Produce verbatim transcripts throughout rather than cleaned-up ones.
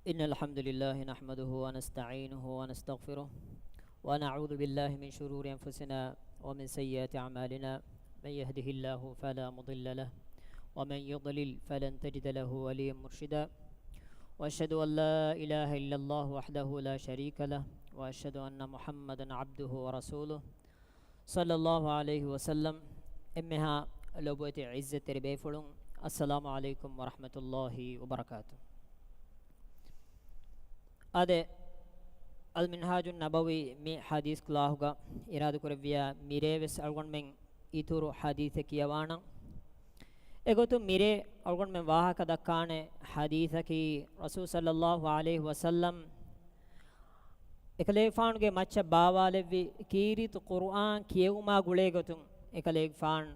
إن الحمد لله نحمده ونستعينه ونستغفره، ونعوذ بالله من شرور أنفسنا ومن سيئات أعمالنا. من يهده الله فلا مضل له، ومن يضلل فلن تجد له وليا مرشدا. وأشهد أن لا إله إلا الله وحده لا شريك له، وأشهد أن محمدا عبده ورسوله. صلى الله عليه وسلم. އެންމެހާ ލޮބުވެތި ޢިއްޒަތްތެރި ބޭފުޅުން، السلام عليكم ورحمة الله وبركاته. އާދެ، އަލް މިންހާޖު ނަބަވީ މި ޙަދީޘް ކްލާހުގަ އިރާދަކުރެއްވިޔާ މިރޭވެސް އަޅުގަނޑުމެން އިތުރު ޙަދީޘެއް ކިޔަވާނަން. އެގޮތުން މިރޭ އަޅުގަނޑުމެން ވާހަކަ ދައްކާނެ ޙަދީޘަކީ، ރަސޫލު ޞައްލައްލާހު ޢަލައިހި ވަސައްލަމް އެކަލޭގެފާނުގެ މައްޗަށް ބާވާލެއްވި ކީރިތި ޤުރުއާން ކިޔެވުމާ ގުޅޭގޮތުން އެކަލޭގެފާނު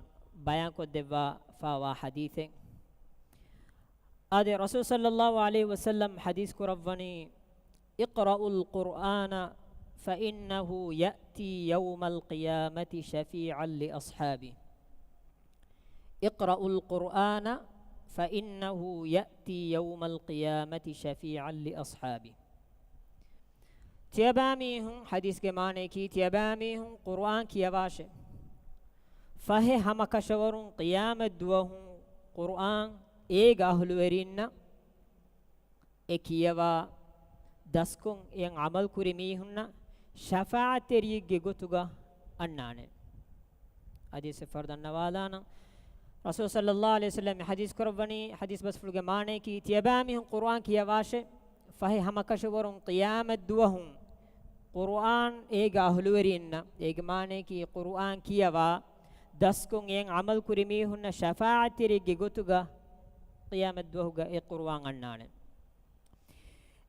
ބަޔާންކޮށްދެއްވާފާވާ ޙަދީޘެއް. އާދެ، ރަސޫލު ޞައްލައްލާހު ޢަލައިހި ވަސައްލަމް ޙަދީޘް ކުރައްވަނީ، اقرؤوا القرآن فإنه يأتي يوم القيامة شفيعا لأصحابه. اقرؤوا القرآن فإنه يأتي يوم القيامة شفيعا لأصحابه. ތިޔަބައިމީހުން، ޙަދީޘްގެ މާނަޔަކީ، ތިޔަބައިމީހުން ޤުރުއާން ކިޔަވާށެ. ފަހެ ހަމަކަށަވަރުން ޤިޔާމަތް ދުވަހު ޤުރުއާން އޭގެ އަހުލުވެރީންނަށް އެ ކިޔަވާ ދަސްކޮށް އެއަށް ޢަމަލުކުރި މީހުންނަށް ޝަފާޢަތްތެރިއެއްގެ ގޮތުގަ އަންނާނެ. ޙަދީޘް ފަރު ދަންނަވާލާނަން. ރަސޫލު ޞައްލައްލާހު ޢަލައިހި ވަސައްލަމް ޙަދީޘް ކުރައްވަނީ، ޙަދީޘް ބަސްފުޅުގެ މާނަޔަކީ، ތިޔަބައިމީހުން ޤުރުއާން ކިޔަވާށެ. ފަހެ ހަމަކަށަވަރުން ޤިޔާމަތް ދުވަހު ޤުރުއާން އޭގެ އަހުލުވެރީންނަށް، އޭގެ މާނަޔަކީ ޤުރުއާން ކިޔަވާ ދަސްކޮށް އެއަށް ޢަމަލުކުރި މީހުންނަށް ޝަފާޢަތްތެރިއެއްގެ ގޮތުގަ ޤިޔާމަތް ދުވަހުގަ އެ ޤުރުއާން އަންނާނެ.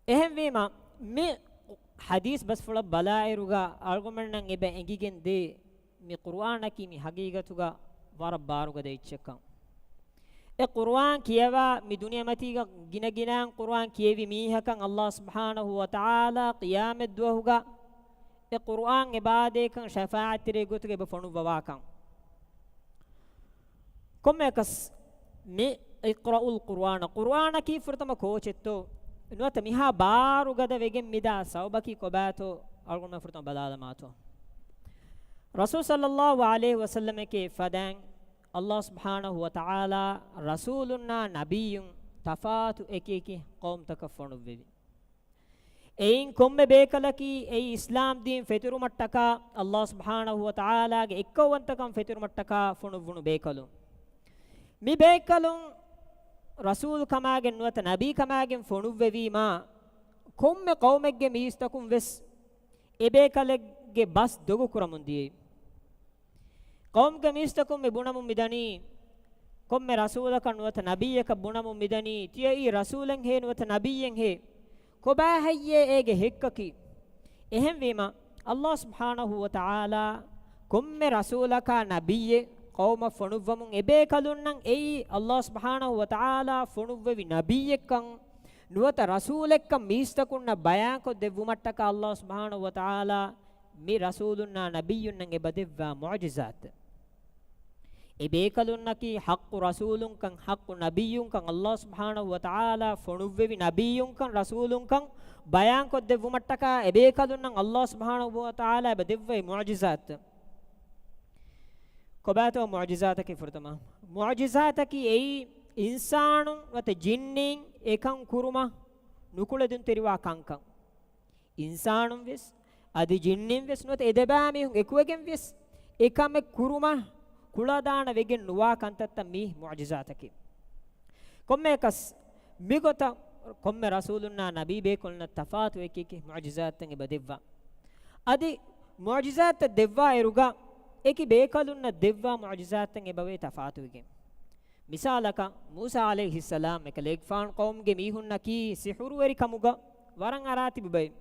އެހެންވީމަ، މި ޙަދީޘް ބަސްފުޅަށް ބަލާއިރުގަ އަޅުގަނޑުމެންނަށް އެބަ އެނގިގެން ދޭ، މި ޤުރުއާނަކީ މި ޙަޤީޤަތުގަ ވަރަށް ބާރުގަދަ އެއްޗެއްކަން. އެ ޤުރުއާން ކިޔަވާ މި ދުނިޔެމަތީގަ ގިނަ ގިނައިން ޤުރުއާން ކިޔެވި މީހަކަށް ﷲ ސުބްޙާނަހޫ ވަތަޢާލާ ޤިޔާމަތްދުވަހުގަ އެ ޤުރުއާން އެބައާދޭކަން ޝަފާޢަތްތެރި ގޮތުގަ އެބަ ފޮނުއްވަވާކަން. ކޮންމެއަކަސް މި اقرؤوا القرآن، ޤުރުއާނަކީ ފުރަތަމަ ކޯޗެއްތޯ؟ ނުވަތަ މިހާ ބާރުގަދަ ވެގެން މިދާ ސަބަބަކީ ކޮބާތޯ؟ އަޅުގަނޑުމެން ފުރަތަމަ ބަލާލަމާތޯ؟ ރަސޫލު ޞައްލައްލާހު ޢަލައިހި ވަސައްލަމެކޭ ފަދައިން ﷲ ސުބްޙާނަހޫ ވަތަޢާލާ ރަސޫލުންނާ ނަބިއްޔުން ތަފާތު އެކިއެކި ޤައުމުތަކަށް ފޮނުއްވެވި. އެއިން ކޮންމެ ބޭކަލަކީ އެއީ އިސްލާމް ދީން ފެތުރުމަށްޓަކާ ﷲ ސުބްޙާނަހޫ ވަތަޢާލާގެ އެއްކައުވަންތަކަން ފެތުރުމަށްޓަކާ ފޮނުއްވުނު ބޭކަލުން. މި ބޭކަލުން ރަސޫލު ކަމާގެން ނުވަތަ ނަބީ ކަމާގެން ފޮނުއްވެވީމާ، ކޮންމެ ޤައުމެއްގެ މީސްތަކުން ވެސް އެ ބޭކަލެއްގެ ބަސް ދޮގު ކުރަމުން ދިޔައީ. ޤައުމުގެ މީސްތަކުން މި ބުނަމުން މިދަނީ، ކޮންމެ ރަސޫލަކަށް ނުވަތަ ނަބިއްޔަކަށް ބުނަމުން މިދަނީ، ތިޔައީ ރަސޫލެއްހޭ ނުވަތަ ނަބިއްޔެއްހޭ؟ ކޮބާހެއްޔޭ އޭގެ ހެއްކަކީ؟ އެހެންވީމަ، ﷲ ސުބްޙާނަހޫ ވަތަޢާލާ ކޮންމެ ރަސޫލަކާ ނަބިއްޔެއް ޤައުމަށް ފޮނުއްވަމުން އެބޭކަލުންނަށް އެއީ ﷲ ސުބްޙާނަހޫ ވަތަޢާލާ ފޮނުއްވެވި ނަބިއްޔެއްކަން ނުވަތަ ރަސޫލެއްކަން މީސްތަކުންނަށް ބަޔާންކޮށް ދެއްވުމަށްޓަކާ ﷲ ސުބްޙާނަހޫ ވަތަޢާލާ މި ރަސޫލުންނާ ނަބިއްޔުންނަށް އެބަ ދެއްވާ މުޢުޖިޒާތް. އެބޭކަލުންނަކީ ޙައްޤު ރަސޫލުންކަން، ޙައްޤު ނަބިއްޔުންކަން، ﷲ ސުބްޙާނަހޫ ވަތަޢާލާ ފޮނުއްވެވި ނަބިއްޔުންކަން، ރަސޫލުންކަން ބަޔާންކޮށްދެއްވުމަށްޓަކާ އެބޭކަލުންނަށް ﷲ ސުބްޙާނަހޫ ވަތަޢާލާ އެބަ ދެއްވައި މުޢުޖިޒާތް. ކޮބާތޯ މުޢުޖިޒާތަކީ ފުރަތަމަ؟ މުޢުޖިޒާތަކީ އެއީ އިންސާނުން ނުވަތަ ޖިންނީން އެކަން ކުރުމަށް ނުކުޅެދުންތެރިވާ ކަންކަން. އިންސާނުން ވެސް، އަދި ޖިންނިން ވެސް ނުވަތަ އެ ދެބައިމީހުން އެކުވެގެން ވެސް އެކަމެއް ކުރުމަށް ކުޅަދާނަ ވެގެން ނުވާ ކަންތައްތައް މީ މުޢުޖިޒާތަކީ. ކޮންމެއަކަސް މިގޮތަށް ކޮންމެ ރަސޫލުންނާ ނަބީ ބޭކަލުންނަށް ތަފާތު އެކި އެކި މުޢުޖިޒާތްތައް އެބަ ދެއްވާ. އަދި މުޢުޖިޒާތްތައް ދެއްވާ އިރުގަ އެކި ބޭކަލުންނަށް ދެއްވާ މުޢުޖިޒާތްތައް އެބަވޭ ތަފާތުވެގެން. މިސާލަކަށް، މޫސާ ޢަލައިހިއްސަލާމް އެކަލޭގެފާނު ޤައުމުގެ މީހުންނަކީ ސިޙުރުވެރިކަމުގަ ވަރަށް އަރާތިބި ބައެއް.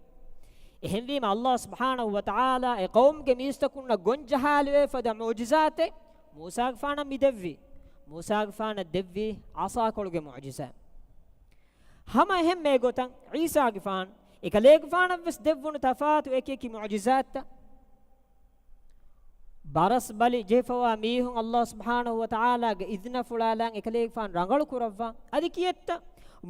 އެހެންވީމަ، ﷲ ސުބްޙާނަހޫ ވަތަޢާލާ އެ ޤައުމުގެ މީސްތަކުންނަށް ގޮންޖަހާލުވެ ފަދަ މުޢުޖިޒާތެއް މޫސާގެފާނަށް މި ދެއްވީ. މޫސާގެފާނަށް ދެއްވީ ޢަޞާކޮޅުގެ މުޢުޖިޒާ. ހަމަ އެހެން މޭގޮތަށް ޢީސާގެފާނު އެކަލޭގެފާނަށް ވެސް ދެއްވުނު ތަފާތު އެކި އެކި މުޢުޖިޒާތްތައް. ބަރަސް ބަލި ޖެހިފަވާ މީހުން ﷲ ސުބްޙާނަހޫ ވަތަޢާލާގެ އިޛްނަފުޅާލާން އެކަލޭގެފާނު ރަނގަޅު ކުރައްވާ. އަދި ކިއެއްތަ؟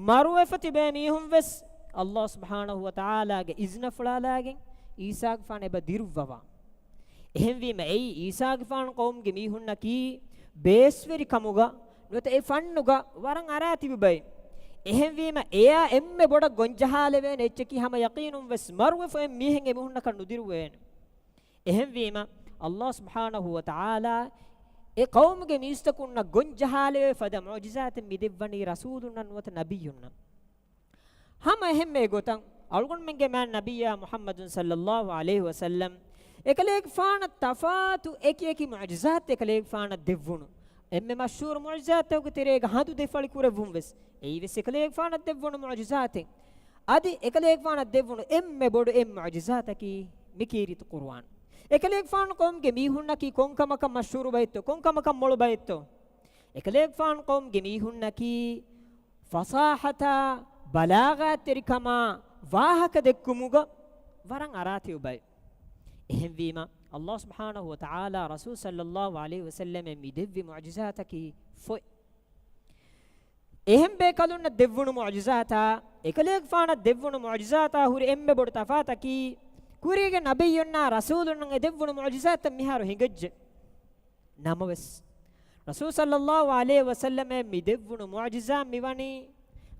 މަރުވެފަ ތިބޭ މީހުން ވެސް ﷲ ސުބްޙާނަހޫ ވަތަޢާލާގެ އިޒްނަފުޅާލާގެން ޢީސާގެފާނު އެބަ ދިރުއްވަވާ. އެހެންވީމަ އެއީ ޢީސާގެފާނު ޤައުމުގެ މީހުންނަކީ ބޭސްވެރިކަމުގަ ނުވަތަ އެ ފަންނުގަ ވަރަށް އަރާތިބި ބައެއް. އެހެންވީމަ އެޔާ އެންމެ ބޮޑަށް ގޮންޖަހާލެވޭނެ އެއްޗަކީ ހަމަ ޔަޤީނުން ވެސް މަރުވެފަ އެ މީހެއް އެ މީހުންނަކަށް ނުދިރުވޭނެ. އެހެންވީމަ، ﷲ ސުބްޙާނަހޫ ވަތަޢާލާ އެ ޤައުމުގެ މީސްތަކުންނަށް ގޮންޖަހާލެވޭ ފަދަ މުޢުޖިޒާތެއް މި ދެއްވަނީ ރަސޫލުންނަށް ނުވަތަ ނަބިއްޔުންނަށް. ހަމަ އެހެންމެ ގޮތަށް، އަޅުގަނޑުމެންގެ މާތް ނަބިއްޔާ މުޙައްމަދު ޞައްލައްލާހު ޢަލައިހި ވަސައްލަމް އެކަލޭގެފާނަށް ތަފާތު އެކި އެކި މުޢުޖިޒާތް އެކަލޭގެފާނަށް ދެއްވުނު. އެންމެ މަޝްހޫރު މުޢުޖިޒާތްތަކުގެ ތެރޭގަ ހަނދު ދެފަޅި ކުރެއްވުން ވެސް އެއީ ވެސް އެކަލޭގެފާނަށް ދެއްވުނު މުޢުޖިޒާތެއް. އަދި އެކަލޭގެފާނަށް ދެއްވުނު އެންމެ ބޮޑު އެއް މުޢުޖިޒާތަކީ މި ކީރިތި ޤުރުއާން. އެކަލޭގެފާނު ޤައުމުގެ މީހުންނަކީ ކޮންކަމަކަށް މަޝްހޫރު ބައެއްތޯ، ކޮންކަމަކަށް މޮޅު ބައެއްތޯ؟ އެކަލޭގެފާނު ޤައުމުގެ މީހުންނަކީ ފަޞާޙަތާ، ބަލާޣާތްތެރިކަމާ، ވާހަކަ ދެއްކުމުގަ ވަރަށް އަރާތިބު ބައެއް. އެހެންވީމަ، ﷲ ސުބްޙާނަހޫ ވަތަޢާލާ ރަސޫލު ޞައްލައްލާހު ޢަލައިހި ވަސައްލަމަށް މި ދެއްވި މުޢުޖިޒާތަކީ ފޮތް. އެހެން ބޭކަލުންނަށް ދެއްވުނު މުޢުޖިޒާތާ، އެކަލޭގެފާނަށް ދެއްވުނު މުޢުޖިޒާތާ ހުރި އެންމެ ބޮޑު ތަފާތަކީ، ކުރީގެ ނަބިއްޔުންނާ ރަސޫލުންނަށް އެ ދެއްވުނު މުޢުޖިޒާތައް މިހާރު ހިނގައްޖެ. ނަމަވެސް، ރަސޫލު ޞައްލައްލާހު ޢަލައިހި ވަސައްލަމަށް މި ދެއްވުނު މުޢުޖިޒާ މިވަނީ،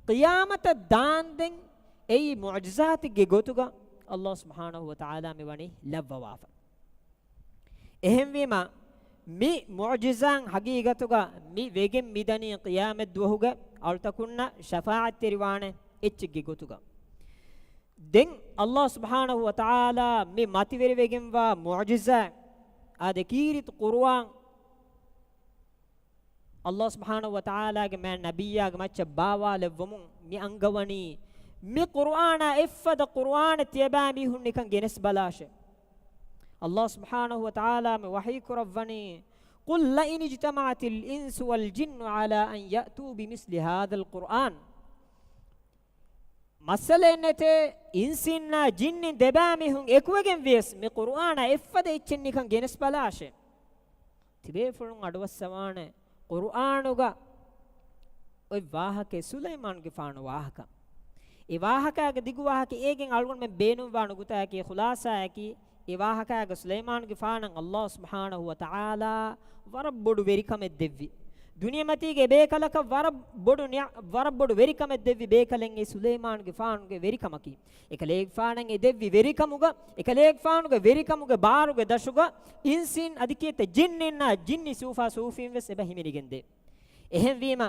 ޤިޔާމަތަށް ދާންދެން އެއީ މުޢުޖިޒާތެއްގެ ގޮތުގަ ﷲ ސުބްޙާނަހޫ ވަތަޢާލާ މިވަނީ ލައްވަވާފަ. އެހެންވީމަ، މި މުޢުޖިޒާތް ހަގީގަތުގަ މި ވެގެން މިދަނީ ޤިޔާމަތްދުވަހުގަ އަޅުތަކުންނަށް ޝަފާޢަތްތެރިވާނެ އެއްޗެއްގެ ގޮތުގަ. ދެން ﷲ ސުބްޙާނަހޫ ވަތަޢާލާ މި މަތިވެރިވެގެންވާ މުޢުޖިޒާތް، އާދެ، ކީރިތި ޤުރުއާން، ﷲ ސުބްޙާނަހޫ ވަތަޢާލާގެ މާތް ނަބިއްޔާގެ މައްޗަށް ބާވާލެއްވުމުން މި އަންގަވަނީ، މި ޤުރުއާނާ އެއްފަދަ ޤުރުއާނެއް ތިޔަބައިމީހުން ނިކަން ގެނެސްބަލާށޭ. ﷲ ސުބްޙާނަހޫ ވަތަޢާލާ މި ވަޙީކުރައްވަނީ، قل لئن اجتمعت الإنس والجن على أن يأتوا بمثل هذا القرآن. މައްސަލައެއް ނެތޭ، އިންސީންނާ ޖިންނިން ދެބައިމީހުން އެކުވެގެން ވިޔަސް މި ޤުރުއާނާ އެއްފަދަ އެއްޗެއް ނިކަން ގެނެސްބަލާށޭ. ތިބޭފުޅުން އަޑުއައްސަވާނެ، ޤުރުއާނުގަ އޮތް ވާހަކައެއް ސުލައިމާނުގެފާނު ވާހަކަ. އެ ވާހަކައިގެ ދިގު ވާހަކަ އޭގެން އަޅުގަނޑުމެން ބޭނުންވާ ނުކުތާއަކީ، ޚުލާޞާއަކީ، އެ ވާހަކައިގަ ސުލައިމާނުގެފާނަށް ﷲ ސުބްޙާނަހޫ ވަތަޢާލާ ވަރަށް ބޮޑު ވެރިކަމެއް ދެއްވި. ދުނިޔެމަތީގެ ބޭކަލަކަށް ވަރަށް ބޮޑު ނިޢަ-، ވަރަށް ބޮޑު ވެރިކަމެއް ދެއްވި ބޭކަލެއް އެ ސުލައިމާނުގެފާނުގެ ވެރިކަމަކީ. އެކަލޭގެފާނަށް އެ ދެއްވި ވެރިކަމުގަ، އެކަލޭގެފާނުގެ ވެރިކަމުގެ ބާރުގެ ދަށުގަ އިންސީން އަދި ކީއްތަ ޖިންނީންނާ ޖިންނި ސޫފާ ސޫފީން ވެސް އެބަ ހިމެނިގެންދޭ. އެހެންވީމަ،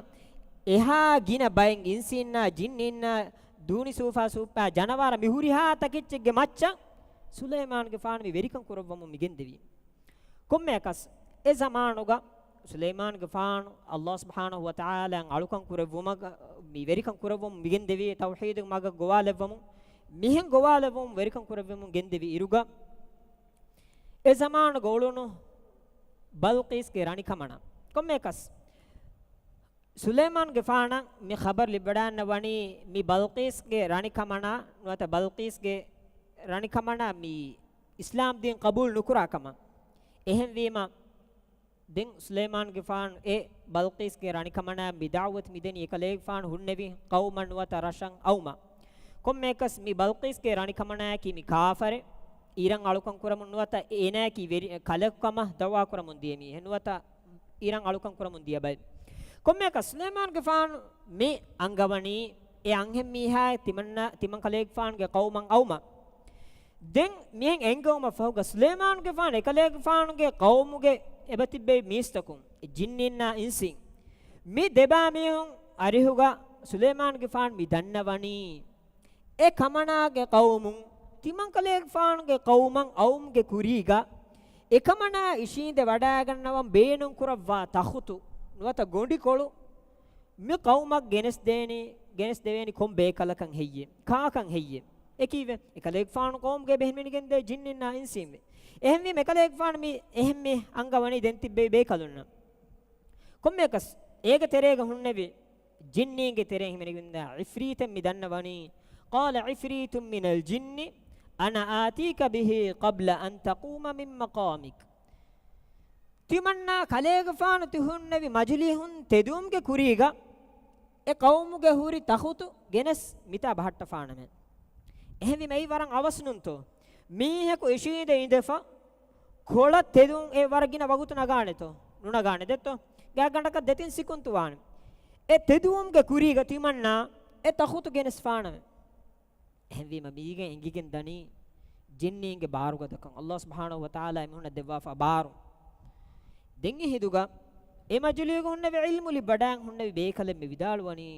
އެހާ ގިނަ ބައެއް އިންސީންނާ ޖިންނީންނާ ދޫނި ސޫފާ ސޫފާ ޖަނަވާރަ މި ހުރިހާ ތަކެއްޗެއްގެ މައްޗަށް ސުލައިމާނުގެފާނު މި ވެރިކަން ކުރައްވަމުން މިގެންދެވީ. ކޮންމެއަކަސް، އެ ޒަމާނުގަ ސުލައިމާނުގެފާނު ﷲ ސުބްޙާނަހޫ ވަތަޢާލާއަށް އަޅުކަން ކުރެއްވުމަކަށް މި ވެރިކަން ކުރެއްވަމުން މިގެންދެވީ، ތައުޙީދުގެ މަގަށް ގޮވާލެއްވަމުން، މިހެން ގޮވާލެއްވަމުން ވެރިކަން ކުރެއްވަމުން ގެންދެވި އިރުގަ، އެ ޒަމާނުގަ އުޅުނު ބަލްޤީސްގެ ރަނިކަމަނާ. ކޮންމެއަކަސް، ސުލައިމާނުގެފާނަށް މި ޚަބަރު ލިބިވަޑައިގަންނަވަނީ މި ބަލްޤީސްގެ ރަނިކަމަނާ ނުވަތަ ބަލްޤީސްގެ ރަނިކަމަނާ މި އިސްލާމް ދީން ޤަބޫލު ނުކުރާ ކަމަށް. އެހެންވީމަ، ދެން ސުލައިމާނުގެފާނު އެ ބަލްޤީސްގެ ރަނިކަމަނާ މި ދަޢުވަތު މިދެނީ އެކަލޭގެފާނު ހުންނެވި ޤައުމަށް ނުވަތަ ރަށަށް އައުމަށް. ކޮންމެއަކަސް މި ބަލްޤީސްގެ ރަނިކަމަނާއަކީ މި ކާފަރެއް، އީރަން އަޅުކަން ކުރަމުން ނުވަތަ އޭނާއަކީ ވެރި ކަލަކު ކަމަށް ދަޢުވާ ކުރަމުން ދިޔަ މީހެއް ނުވަތަ އީރަން އަޅުކަން ކުރަމުން ދިޔަ ބައެއް. ކޮންމެއަކަސް ސުލައިމާނުގެފާނު މި އަންގަވަނީ އެ އަންހެން މީހާއެއް ތިމަންނަ-، ތިމަން ކަލޭގެފާނުގެ ޤައުމަށް އައުމަށް. ދެން މިހެން އެންގެވުމަށް ފަހުގަ ސުލައިމާނުގެފާނު އެކަލޭގެފާނުގެ ޤައުމުގެ އެބަތިއްބެވި މީސްތަކުން، ޖިންނީންނާ އިންސީން، މި ދެބާ މީހުން އަރިހުގަ ސުލައިމާނުގެފާނު މި ދަންނަވަނީ، އެ ކަމަނާގެ ޤައުމުން ތިމަން ކަލޭގެފާނުގެ ޤައުމަށް އައުމުގެ ކުރީގަ، އެކަމަނާ އިށީނދެ ވަޑައިގަންނަވަން ބޭނުންކުރައްވާ ތަޚުތު ނުވަތަ ގޮނޑިކޮޅު، މި ޤައުމަށް ގެނެސްދޭނީ، ގެނެސްދެވޭނީ ކޮން ބޭކަލަކަށް ހެއްޔޭ؟ ކާކަށް ހެއްޔޭ؟ އެކީވެ، އެކަލޭގެފާނު ޤައުމުގެ އެބަ ހިމެނިގެންދޭ ޖިންނިންނާ އިންސީންވެ. އެހެންވީމަ، އެކަލޭގެފާނު މި އެހެންމެ އަންގަވަނީ ދެން ތިއްބެވި ބޭކަލުންނަށް. ކޮންމެއަކަސް، އޭގެ ތެރޭގަ ހުންނެވި ޖިންނީންގެ ތެރެއިން ހިމެނިގެންދާ ޢިފްރީތެއް މި ދަންނަވަނީ، قال عفريت من الجن أنا آتيك به قبل أن تقوم من مقامك. ތިމަންނާ ކަލޭގެފާނު ތި ހުންނެވި މަޖިލީހުން ތެދުވުމުގެ ކުރީގަ، އެ ޤައުމުގެ ހުރި ތަޚުތު ގެނެސް މިތާ ބަހައްޓަފާނަމޭ. އެހެންވީމަ އެއީ ވަރަށް އަވަސް ނޫންތޯ؟ މީހަކު އިށީނދެ އިނދެފަ، ކޮޅަށް ތެދުން އެ ވަރަށް ގިނަ ވަގުތު ނަގާނެތޯ؟ ނުނަގާނެ ދެއްތޯ؟ ގާތްގަނޑަކަށް ދެތިން ސިކުންތު ވާނެ. އެ ތެދުވުމުގެ ކުރީގަ ތިމަންނާ އެ ތަޚުތު ގެނެސްފާނަމެ. އެހެންވީމަ މީގެން އެނގިގެން ދަނީ ޖިންނީންގެ ބާރުގަދަކަން. އައްލާހު ސުބްޙާނަހު ވަތަޢާލާ އެމީހުންނަށް ދެއްވާފާ ބާރު. ދެން އެ ހިނދުގަ އެ މަޖިލީގަ ހުންނެވި ޢިލްމު ލިބިވަޑައިގެން ހުންނެވި ބޭކަލެއް މި ވިދާޅުވަނީ،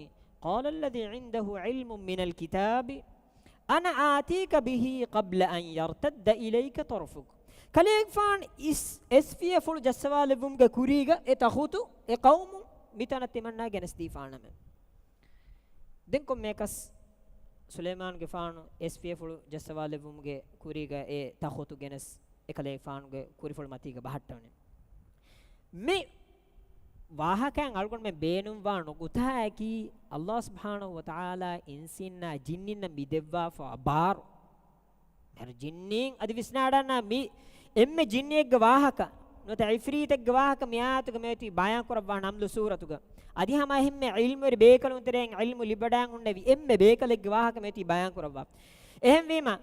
قال الذي عنده علم من الكتاب أنا آتيك به قبل أن يرتد إليك طرفك. ކަލޭގެފާނު އިސް، އެސްފިޔަފުޅު ޖައްސަވާލެއްވުމުގެ ކުރީގަ އެ ތަޚުތު އެ ޤައުމުން މިތަނަށް ތިމަންނާ ގެނެސްދީފާނަމެ. ދެން ކޮންމެއަކަސް ސުލައިމާނުގެފާނު އެސްފިޔަފުޅު ޖައްސަވާލެއްވުމުގެ ކުރީގަ އެ ތަޚުތު ގެނެސް އެކަލޭގެފާނުގެ ކުރިފުޅު މަތީގަ ބަހައްޓަވަނީ. މި ވާހަކައިން އަޅުގަނޑުމެން ބޭނުންވާ ނުކުތާއަކީ، އައްލާހު ސުބްޙާނަހު ވަތަޢާލާ އިންސީންނާ ޖިންނިންނަށް މި ދެއްވާފާ ބާރު. މިހާރު ޖިންނީން އަދި ވިސްނާލާނަން މި އެންމެ ޖިންނިއެއްގެ ވާހަކަ ނުވަތަ ޢިފްރީތެއްގެ ވާހަކަ މި އާޔަތުގަ މިއޮތީ ބަޔާން ކުރައްވާ ނަމްލު ސޫރަތުގަ. އަދި ހަމަ އެހެންމެ ޢިލްމުވެރި ބޭކަލުން ތެރެއިން ޢިލްމު ލިބިވަޑައިގެން ހުންނެވި އެންމެ ބޭކަލެއްގެ ވާހަކަ މިއޮތީ ބަޔާން ކުރައްވާ. އެހެންވީމަ،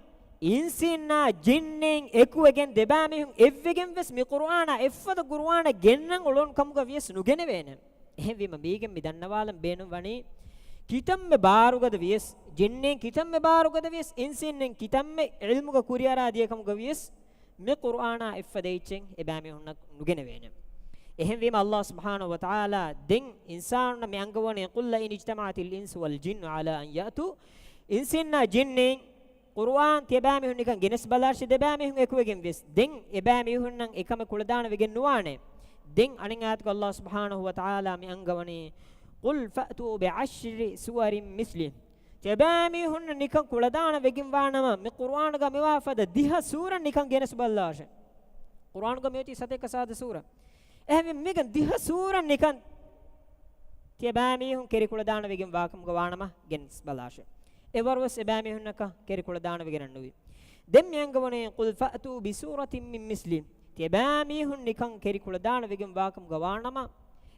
އިންސީންނާ ޖިންނީން އެކުވެގެން ދެބައިމީހުން އެއްވެގެން ވެސް މި ޤުރުއާނާ އެއްފަދަ ޤުރުއާނެއް ގެންނަން އުޅުނު ކަމުގަ ވިޔަސް ނުގެނެވޭނެ. އެހެންވީމަ މީގެން މި ދަންނަވާލަން ބޭނުން ވަނީ، ކިތަންމެ ބާރުގަދަ ވިޔަސް، ޖިންނީން ކިތަންމެ ބާރުގަދަ ވިޔަސް، އިންސީންނެއް ކިތަންމެ ޢިލްމުގަ ކުރިއަރާ ދިޔަ ކަމުގަ ވިޔަސް، މި ޤުރުއާނާ އެއްފަދަ އެއްޗެއް އެބައިމީހުންނަށް ނުގެނެވޭނެ. އެހެންވީމަ އައްލާހު ސުބްޙާނަހު ވަތަޢާލާ ދެން އިންސާނުންނަށް މި އަންގަވަނީ، قل لئن اجتمعت الإنس والجن على أن يأتوا، އިންސީންނާ ޖިންނީން ޤުރުއާން ތިޔަބައިމީހުން ނިކަން ގެނެސް ބަލާށޭ، ދެބައިމީހުން އެކުވެގެން ވެސް. ދެން އެބައިމީހުންނަށް އެކަމެއް ކުޅަދާނަ ވެގެން ނުވާނެ. ދެން އަނެއް އާޔަތުގަ އައްލާހު ސުބްޙާނަހު ވަތަޢާލާ މި އަންގަވަނީ، قل فأتوا بعشر سور مثله. ތިޔަބައިމީހުންނަށް ނިކަން ކުޅަދާނަ ވެގެންވާނަމަ، މި ޤުރުއާނުގަ މިވާ ފަދަ ދިހަ ސޫރަ ނިކަން ގެނެސް ބަލާށޭ. ޤުރުއާނުގަ މިއޮތީ ސަތޭކަ ސާދަ ސޫރަ. އެހެންވެ މިގަން ދިހަ ސޫރަ ނިކަން ތިޔަބައިމީހުން ކެރި ކުޅަދާނަ ވެގެން ވާކަމުގަ ވާނަމަ ގެނެސް ބަލާށޭ. އެވަރުވެސް އެބައިމީހުންނަކަށް ކެރި ކުޅަދާނަ ވެގެނެއް ނުވި. ދެން މި އަންގަވަނީ، قل فأتوا بسورة من مثله. ތިޔަބައިމީހުން ނިކަން ކެރި ކުޅަދާނަ ވެގެން ވާކަމުގަ ވާނަމަ،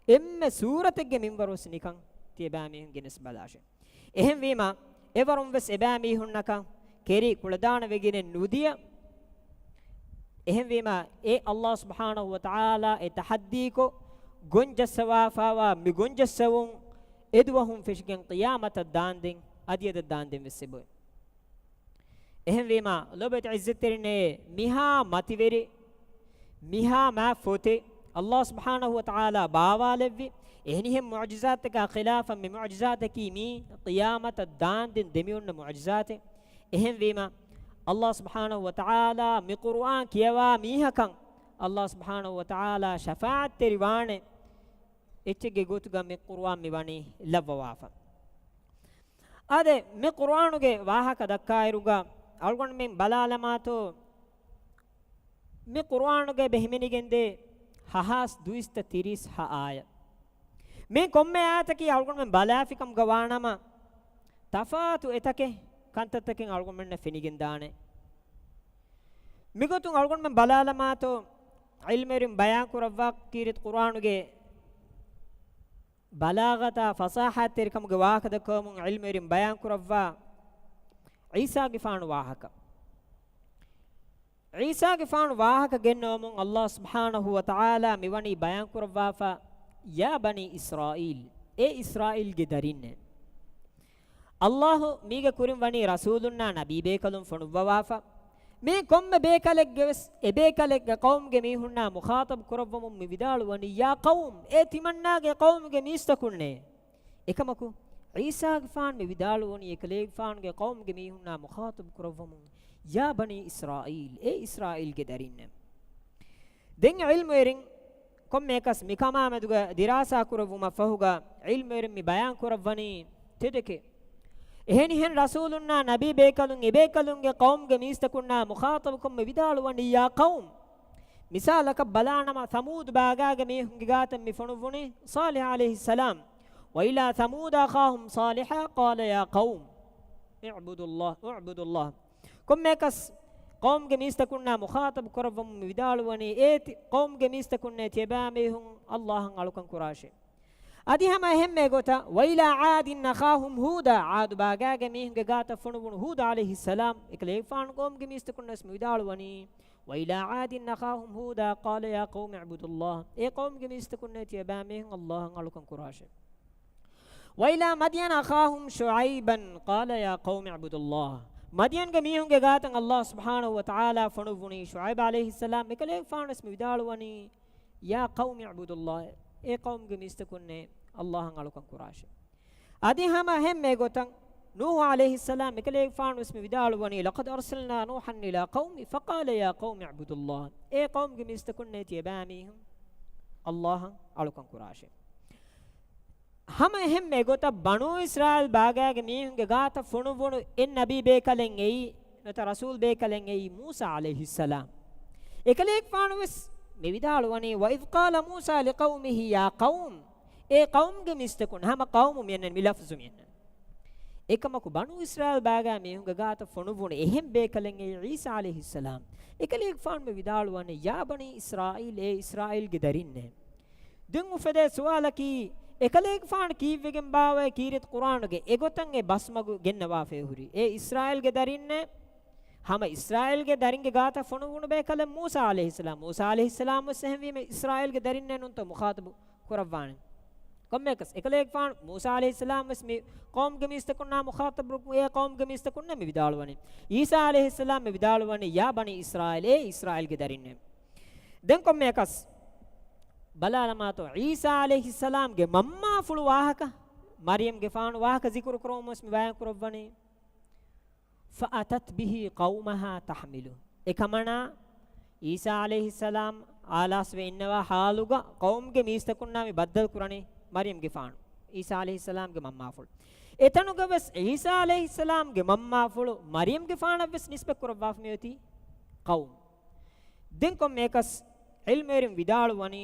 އެންމެ ސޫރަތެއްގެ މިންވަރުވެސް ނިކަން ތިޔަބައިމީހުން ގެނެސް ބަލާށޭ. އެހެންވީމަ، އެވަރުން ވެސް އެބައިމީހުންނަކަށް ކެރި ކުޅަދާނަ ވެގެނެއް ނުދިޔަ. އެހެންވީމަ، އެ އައްލާހު ސުބްޙާނަހު ވަތަޢާލާ އެ ތަޙައްދީކޮށް ގޮންޖައްސަވާފާވާ މި ގޮންޖައްސަވުން އެދުވަހުން ފެށިގެން ޤިޔާމަތަށް ދާންދެން އަދިއަދަށް ދާންދެން ވެސް އެބައޮތް. އެހެންވީމަ، ލޯބިވެތި ޢިއްޒަތްތެރިންނޭ، މިހާ މަތިވެރި، މިހާ މާތް ފޮތެއް އައްލާހު ސުބްޙާނަހު ވަތަޢާލާ ބާވާލެއްވި، އެހެނިހެން މުޢުޖިޒާތަކާ ޚިލާފަށް މި މުޢުޖިޒާތަކީ މީ ޤިޔާމަތަށް ދާންދެން ދެމިއޮންނަ މުޢުޖިޒާތެއް. އެހެންވީމަ، އައްލާހު ސުބްޙާނަހު ވަތަޢާލާ މި ޤުރުއާން ކިޔަވާ މީހަކަށް އައްލާހު ސުބްޙާނަހު ވަތަޢާލާ ޝަފާޢަތްތެރިވާނެ އެއްޗެއްގެ ގޮތުގަ މި ޤުރުއާން މި ވަނީ ލައްވަވާފަ. އާދެ، މި ޤުރުއާނުގެ ވާހަކަ ދައްކާއިރުގަ އަޅުގަނޑުމެން ބަލާލަމާތޯ، މި ޤުރުއާނުގަ އެބަ ހިމެނިގެންދޭ ހަހާސް ދުއިސައްތަ ތިރީސް ހަ އާޔަތް. މި ކޮންމެ އާޔަތަކީ އަޅުގަނޑުމެން ބަލާފިކަމުގަ ވާނަމަ، ތަފާތު އެތަކެއް ކަންތައްތަކެއް އަޅުގަނޑުމެންނަށް ފެނިގެންދާނެ. މިގޮތުން އަޅުގަނޑުމެން ބަލާލަމާތޯ، ޢިލްމުވެރިން ބަޔާން ކުރައްވާ ކީރިތި ޤުރުއާނުގެ ބަލާޣަތާ ފަޞާޙަތްތެރިކަމުގެ ވާހަކަ ދައްކަވަމުން ޢިލްމުވެރިން ބަޔާން ކުރައްވާ ޢީސާގެފާނު ވާހަކަ. ޢީސާގެފާނު ވާހަކަ ގެންނަވަމުން އައްލާހު ސުބްޙާނަހު ވަތަޢާލާ މިވަނީ ބަޔާން ކުރައްވާފަ، يا بني إسرائيل، އޭ އިސްރާއީލްގެ ދަރިންނޭ. އައްލާހު މީގެ ކުރިން ވަނީ ރަސޫލުންނާ ނަބީ ބޭކަލުން ފޮނުއްވަވާފަ. މީ ކޮންމެ ބޭކަލެއްގެ ވެސް އެބޭކަލެއްގެ ޤައުމުގެ މީހުންނާ މުޚާޠަބު ކުރައްވަމުން މި ވިދާޅުވަނީ، يا قوم، އޭ ތިމަންނާގެ ޤައުމުގެ މީސްތަކުންނޭ. އެކަމަކު، ޢީސާގެފާނު މި ވިދާޅުވަނީ އެކަލޭގެފާނުގެ ޤައުމުގެ މީހުންނާ މުޚާޠަބު ކުރައްވަމުން، يا بني إسرائيل، އޭ އިސްރާއީލްގެ ދަރިންނޭ. ދެން ޢިލްމުވެރިން ކޮންމެއަކަސް މިކަމާމެދުގަ ދިރާސާ ކުރެއްވުމަށްފަހުގަ، ޢިލްމުވެރިން މި ބަޔާން ކުރައްވަނީ ތެދެކޭ. އެހެނިހެން ރަސޫލުންނާ ނަބީ ބޭކަލުން އެބޭކަލުންގެ ޤައުމުގެ މީސްތަކުންނާ މުޚާޠަބުކޮށް މި ވިދާޅުވަނީ، يا قوم. މިސާލަކަށް ބަލާނަމަ، ޘަމޫދު ބާގާގެ މީހުންގެ ގާތަށް މި ފޮނުއްވުނީ ޞާލިޙު ޢަލައިހިއްސަލާމް، وإلى ثمود أخاهم صالحا قال يا قوم اعبدوا الله، اعبدوا الله. ކޮންމެއަކަސް ޤައުމުގެ މީސްތަކުންނާ މުޚާޠަބު ކުރައްވަމުން މި ވިދާޅުވަނީ، އޭ ތި-، ޤައުމުގެ މީސްތަކުންނޭ ތިޔަބައިމީހުން އައްލާހަށް އަޅުކަން ކުރާށޭ. އަދި ހަމަ އެހެންމެ ގޮތަށް، وإلى عاد أخاهم هودا، ޢާދު ބާގާގެ މީހުންގެ ގާތަށް ފޮނުވުނު ހޫދު ޢަލައިހިއްސަލާމް އެކަލޭގެފާނު ޤައުމުގެ މީސްތަކުންނަށް ވެސް މި ވިދާޅުވަނީ، وإلى عاد أخاهم هودا قال يا قوم اعبدوا الله، އޭ ޤައުމުގެ މީސްތަކުންނޭ ތިޔަބައިމީހުން ﷲ އަށް އަޅުކަން ކުރާށޭ. وإلى مدين أخاهم شعيبا قال يا قوم اعبدوا الله، މަދްޔަންގެ މީހުންގެ ގާތަށް ﷲ ސުބްޙާނަހޫ ވަތަޢާލާ ފޮނުއްވުނީ ޝުޢައިބު ޢަލައިހިއްސަލާމް، އެކަލޭގެފާނު ވެސް މި ވިދާޅުވަނީ، يا قوم اعبدوا الله، އޭ ޤައުމުގެ މީސްތަކުންނޭ ﷲ އަށް އަޅުކަން ކުރާށޭ. އަދި ހަމަ އެހެންމެ ގޮތަށް ނޫޙު ޢަލައިހިއްސަލާމް އެކަލޭގެފާނު ވެސް މި ވިދާޅުވަނީ، لقد أرسلنا نوحا إلى قومه فقال يا قوم اعبدوا الله، އޭ ޤައުމުގެ މީސްތަކުންނޭ ތިޔަބައިމީހުން ﷲ އަށް އަޅުކަން ކުރާށޭ. ހަމަ އެހެންމެ ގޮތަށް ބަނޫ އިސްރާއީލް ބާގާގެ މީހުންގެ ގާތަށް ފޮނުއްވުނު އެއް ނަބީ ބޭކަލެއް އެއީ، ނުވަތަ ރަސޫލް ބޭކަލެއް އެއީ މޫސާ ޢަލައިހިއްސަލާމް. އެކަލޭގެފާނު ވެސް މި ވިދާޅުވަނީ، وإذ قال موسى لقومه يا قوم، އޭ ޤައުމުގެ މީސްތަކުން، ހަމަ ޤައުމު މިއަންނަނީ މި ލަފްޒު މިއަންނަނީ. އެކަމަކު ބަނޫ އިސްރާއީލް ބާގާ މީހުންގެ ގާތަށް ފޮނުއްވުނު އެހެން ބޭކަލެއް އެއީ ޢީސާ ޢަލައިހިއްސަލާމް. އެކަލޭގެފާނު މި ވިދާޅުވަނީ، يا بني إسرائيل، އޭ އިސްރާއީލްގެ ދަރިންނޭ. ދެން އުފެދޭ ސުވާލަކީ، އެކަލޭގެފާނު ކީއްވެގެން ބާވައޭ ކީރިތި ޤުރްއާނުގެ އެގޮތަށް އެ ބަސްމަގު ގެންނަވާފައި ހުރީ؟ އޭ އިސްރާއީލްގެ ދަރިންނޭ. ހަމަ އިސްރާއީލްގެ ދަރިންގެ ގާތަށް ފޮނުއްވުނު ބޭކަލެއް މޫސާ ޢަލައިހިއްސަލާމް. މޫސާ ޢަލައިހިއްސަލާމް ވެސް އެހެންވީމަ އިސްރާއީލްގެ ދަރިންނޭ ނޫންތޯ މުޚާޠަބު ކުރައްވާނެ. ކޮންމެއަކަސް އެކަލޭގެފާނު މޫސާ ޢަލައިހިއްސަލާމް ވެސް މި ޤައުމުގެ މީސްތަކުންނާ މުޚާޠަބު، އެ ޤައުމުގެ މީސްތަކުންނޭ މި ވިދާޅުވަނީ. ޢީސާ ޢަލައިހިއްސަލާމް މި ވިދާޅުވަނީ، يا بني إسرائيل، އޭ އިސްރާއީލްގެ ދަރިންނޭ. ދެން ކޮންމެއަކަސް ބަލާލަމާތޯ، ޢީސާ ޢަލައިހިއްސަލާމްގެ މަންމާފުޅު ވާހަކަ، މަރްޔަމްގެފާނު ވާހަކަ ޒިކުރު ކުރުމުން ވެސް މި ބަޔާން ކުރައްވަނީ، فأتت به قومها تحمله. އެކަމަނާ، ޢީސާ ޢަލައިހިއްސަލާމް އާލާސްވެ އިންނަވާ ޙާލުގަ ޤައުމުގެ މީސްތަކުންނާ މި ބައްދަލު ކުރަނީ މަރްޔަމްގެފާނު، ޢީސާ ޢަލައިހިއްސަލާމްގެ މަންމާފުޅު. އެތަނުގަ ވެސް ޢީސާ ޢަލައިހިއްސަލާމްގެ މަންމާފުޅު މަރްޔަމްގެފާނަށް ވެސް ނިސްބަތް ކުރައްވާފަ މިއޮތީ ޤައުމު. ދެން ކޮންމެއަކަސް ޢިލްމުވެރިން ވިދާޅުވަނީ،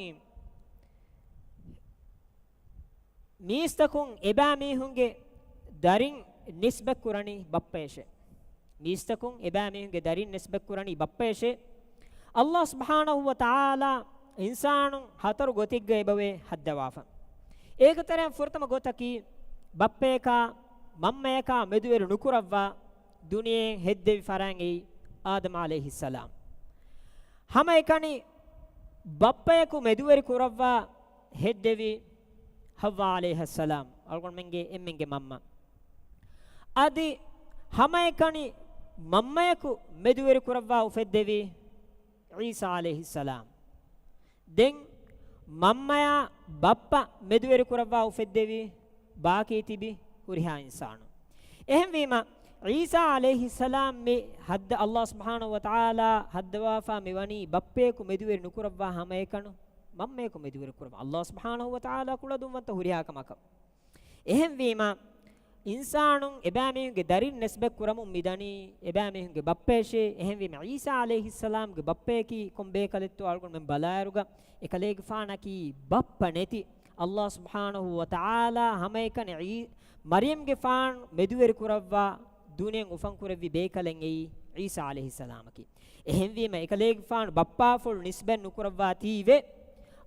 މީސްތަކުން އެބައިމީހުންގެ ދަރިން ނިސްބަތް ކުރަނީ ބައްޕަޔަށޭ. މީސްތަކުން އެބައިމީހުންގެ ދަރިން ނިސްބަތް ކުރަނީ ބައްޕަޔަށޭ. ﷲ ސުބްޙާނަހޫ ވަތަޢާލާ އިންސާނުން ހަތަރު ގޮތެއްގަ އެބަވޭ ހައްދަވާފަ. އޭގެ ތެރެއިން ފުރަތަމަ ގޮތަކީ، ބައްޕަޔަކާ މަންމަޔަކާ މެދުވެރި ނުކުރައްވާ ދުނިޔެއިން ހެއްދެވި ފަރާތް އެއީ އާދަމް ޢަލައިހިއްސަލާމް. ހަމައެކަނި ބައްޕަޔަކު މެދުވެރި ކުރައްވާ ހެއްދެވި ޙައްވާ ޢަލައިހައްސަލާމް، އަޅުގަނޑުމެންގެ އެންމެންގެ މަންމަ. އަދި ހަމައެކަނި މަންމަޔަކު މެދުވެރި ކުރައްވާ އުފެއްދެވި ޢީސާ ޢަލައިހިއްސަލާމް. ދެން މަންމަޔާ ބައްޕަ މެދުވެރި ކުރައްވާ އުފެއްދެވި ބާކީ ތިބި ހުރިހާ އިންސާނުން. އެހެންވީމަ، ޢީސާ ޢަލައިހިއްސަލާމް މި ޙައްދަ-، ﷲ ސުބްޙާނަހޫ ވަތަޢާލާ ޙައްދަވާފާ މިވަނީ ބައްޕަޔަކު މެދުވެރި ނުކުރައްވާ ހަމައެކަނު، މަންމަޔަކު މެދުވެރި ކުރަމުން. ﷲ ސުބްޙާނަހޫ ވަތަޢާލާ ކުޅަދުންވަންތަ ހުރިހާ ކަމަކަށް. އެހެންވީމަ، އިންސާނުން އެބައިމީހުންގެ ދަރިން ނިސްބަތް ކުރަމުން މިދަނީ އެބައިމީހުންގެ ބައްޕަޔަށޭ. އެހެންވީމަ، ޢީސާ ޢަލައިހިއްސަލާމްގެ ބައްޕަޔަކީ ކޮން ބޭކަލެއްތޯ އަޅުގަނޑުމެން ބަލާއިރުގަ، އެކަލޭގެފާނަކީ ބައްޕަ ނެތި، ﷲ ސުބްޙާނަހޫ ވަތަޢާލާ ހަމައެކަނި ޢީ-، މަރްޔަމްގެފާނު މެދުވެރި ކުރައްވާ ދުނިޔެއިން އުފަންކުރެއްވި ބޭކަލެއް އެއީ ޢީސާ ޢަލައިހިއްސަލާމަކީ. އެހެންވީމަ، އެކަލޭގެފާނު ބައްޕާފުޅު ނިސްބަތް ނުކުރައްވާތީވެ،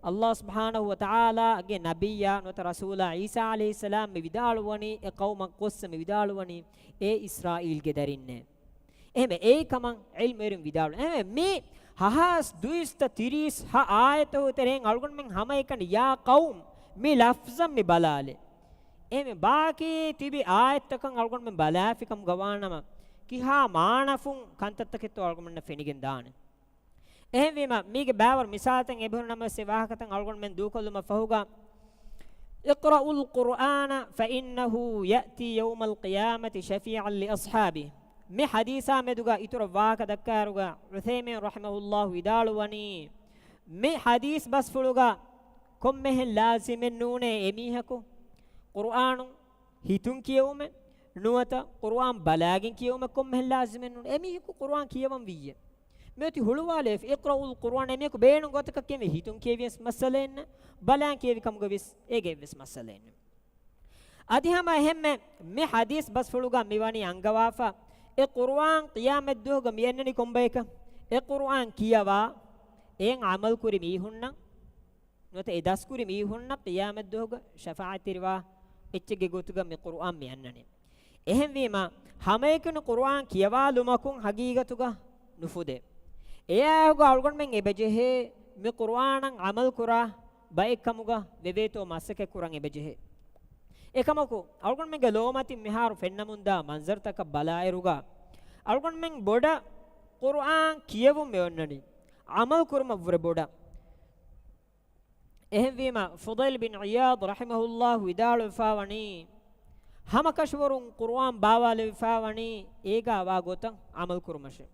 ﷲ ސުބްޙާނަހޫ ވަތަޢާލާގެ ނަބިއްޔާ ނުވަތަ ރަސޫލާ ޢީސާ ޢަލައިހިއްސަލާމް މި ވިދާޅުވަނީ، އެ ޤައުމަށް ގޮއްސަ މި ވިދާޅުވަނީ، އޭ އިސްރާއީލްގެ ދަރިންނޭ. އެހެންވެ، އެއީ ކަމަށް ޢިލްމުވެރިން ވިދާޅުވަނީ. އެހެންވެ، މި ހަހާސް ދުއިސައްތަ ތިރީސް ހަ އާޔަތު ތެރެއިން އަޅުގަނޑުމެން ހަމައެކަނި ޔާ ޤައުމް މި ލަފްޒަށް މި ބަލާލެ. އެހެންވެ، ބާކީ ތިބި އާޔަތްތަކަށް އަޅުގަނޑުމެން ބަލާފިކަމުގަ ވާނަމަ، ކިހާ މާނަފުން ކަންތައްތަކެއްތޯ އަޅުގަނޑުމެންނަށް ފެނިގެން ދާނެ. އެހެންވީމަ، މީގެ ބައިވަރު މިސާލުތައް އެބަހުރި ނަމަވެސް އެ ވާހަކަތައް އަޅުގަނޑުމެން ދޫކޮށްލުމަށް ފަހުގަ، اقرؤوا القرآن فإنه يأتي يوم القيامة شفيعا لأصحابه. މި ޙަދީޘާ މެދުގަ އިތުރަށް ވާހަކަ ދައްކާއިރުގަ، ޢުޘައިމީން ރަޙިމަހުﷲ ވިދާޅުވަނީ، މި ޙަދީޘް ބަސްފުޅުގަ ކޮންމެހެން ލާޒިމެއް ނޫނޭ އެމީހަކު ޤުރުއާނު ހިތުން ކިޔެވުމެއް ނުވަތަ ޤުރުއާން ބަލާގެން ކިޔެވުމެއް ކޮންމެހެން ލާޒިމެއް ނޫން. އެމީހަކު ޤުރުއާން ކިޔަވަން ވިއްޔެ. މިއޮތީ ހުޅުވާލެވި، اقرؤوا القرآن، އެމީހަކު ބޭނުން ގޮތަކަށް ކިޔެވި، ހިތުން ކިޔެވިޔަސް މައްސަލައެއް ނެތް، ބަލާން ކިޔެވި ކަމުގަ ވިޔަސް އޭގެ އެއްވެސް މައްސަލައެއް ނެތް. އަދި ހަމަ އެހެންމެ މި ޙަދީޘް ބަސްފުޅުގަ މިވަނީ އަންގަވާފަ، އެ ޤުރުއާން ޤިޔާމަތްދުވަހުގަ މިއަންނަނީ ކޮންބަޔަކަށް؟ އެ ޤުރުއާން ކިޔަވާ، އެއިން ޢަމަލުކުރި މީހުންނަށް ނުވަތަ އެ ދަސްކުރި މީހުންނަށް ޤިޔާމަތްދުވަހުގަ ޝަފާޢަތްތެރިވާ އެއްޗެއްގެ ގޮތުގަ މި ޤުރުއާން މި އަންނަނީ. އެހެންވީމަ، ހަމައެކަނި ޤުރުއާން ކިޔަވާލުމަކުން ހަގީގަތުގަ ނުފުދޭ. އެއާއެކުގަ އަޅުގަނޑުމެން އެބަޖެހޭ މި ޤުރުއާނަށް ޢަމަލުކުރާ ބައެއްކަމުގަ ވެވޭތޯ މަސައްކަތް ކުރަން އެބަޖެހޭ. އެކަމަކު، އަޅުގަނޑުމެންގެ ލޯމަތިން މިހާރު ފެންނަމުންދާ މަންޒަރުތަކަށް ބަލާއިރުގަ، އަޅުގަނޑުމެން ބޮޑަށް ޤުރުއާން ކިޔެވުން މި އޮންނަނީ، ޢަމަލު ކުރުމަށްވުރެ ބޮޑަށް. އެހެންވީމަ، ފުޟައިލް ބިން ޢިޔާޟް ރަޙިމަހުﷲ ވިދާޅުވެފާވަނީ، ހަމަކަށަވަރުން ޤުރުއާން ބާވާލެވިފާވަނީ އޭގާ ވާ ގޮތަށް ޢަމަލު ކުރުމަށޭ.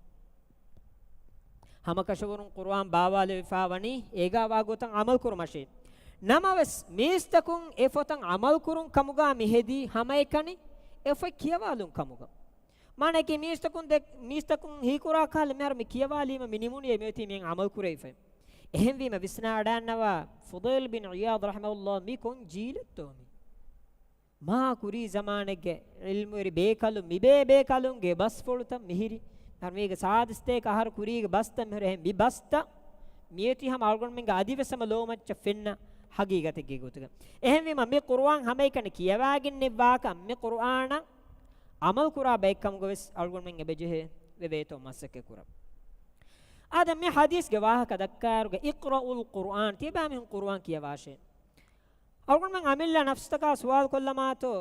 ހަމަކަށަވަރުން ޤުރުއާން ބާވާލެވިފާވަނީ އޭގާ ވާ ގޮތަށް ޢަމަލު ކުރުމަށޭ. ނަމަވެސް، މީސްތަކުން އެ ފޮތަށް ޢަމަލު ކުރުން ކަމުގާ މިހެދީ ހަމައެކަނި އެ ފޮތް ކިޔަވާލުން ކަމުގަ. މާނައަކީ މީސްތަކުން ދެ-، މީސްތަކުން ހީކުރާ ކަހަލަ މިހާރު މި ކިޔަވާލީމަ މި ނިމުނީ މިއޮތީ މިއިން ޢަމަލު ކުރެވިފައި. އެހެންވީމަ ވިސްނާއަޅާންނަވާ ފުޟައިލް ބިން ޢިޔާޟް ރަޙިމަހުﷲ މި ކޮން ޖީލެއްތޯ މި؟ މާ ކުރީ ޒަމާނެއްގެ ޢިލްމުވެރި ބޭކަލުން މިބޭ ބޭކަލުންގެ ބަސްފުޅުތައް މިހިރި. މީގެ ސާދަ ސަތޭކަ އަހަރު ކުރީގެ ބަސްތައް މިހިރު އެހެން މި ބަސްތައް މިއޮތީ ހަމަ އަޅުގަނޑުމެންގެ އަދިވެސް ހަމަ ލޯމައްޗަށް ފެންނަ ހަގީގަތެއްގެ ގޮތުގަ. އެހެންވީމަ މި ޤުރުއާން ހަމައެކަނި ކިޔަވާގެންނެއްވާކަށް މި ޤުރުއާނަށް ޢަމަލުކުރާ ބައެއްކަމުގަވެސް އަޅުގަނޑުމެން އެބަޖެހޭ ވެވޭތޯ މަސައްކަތް ކުރަން. އާދެ، މި ޙަދީޘްގެ ވާހަކަ ދައްކާއިރުގަ، اقرؤوا القرآن، ތިޔަބައި މީހުން ޤުރުއާން ކިޔަވާށޭ. އަޅުގަނޑުމެން އަމިއްލަ ނަފްސުތަކާ ސުވާލު ކޮށްލަމާތޯ،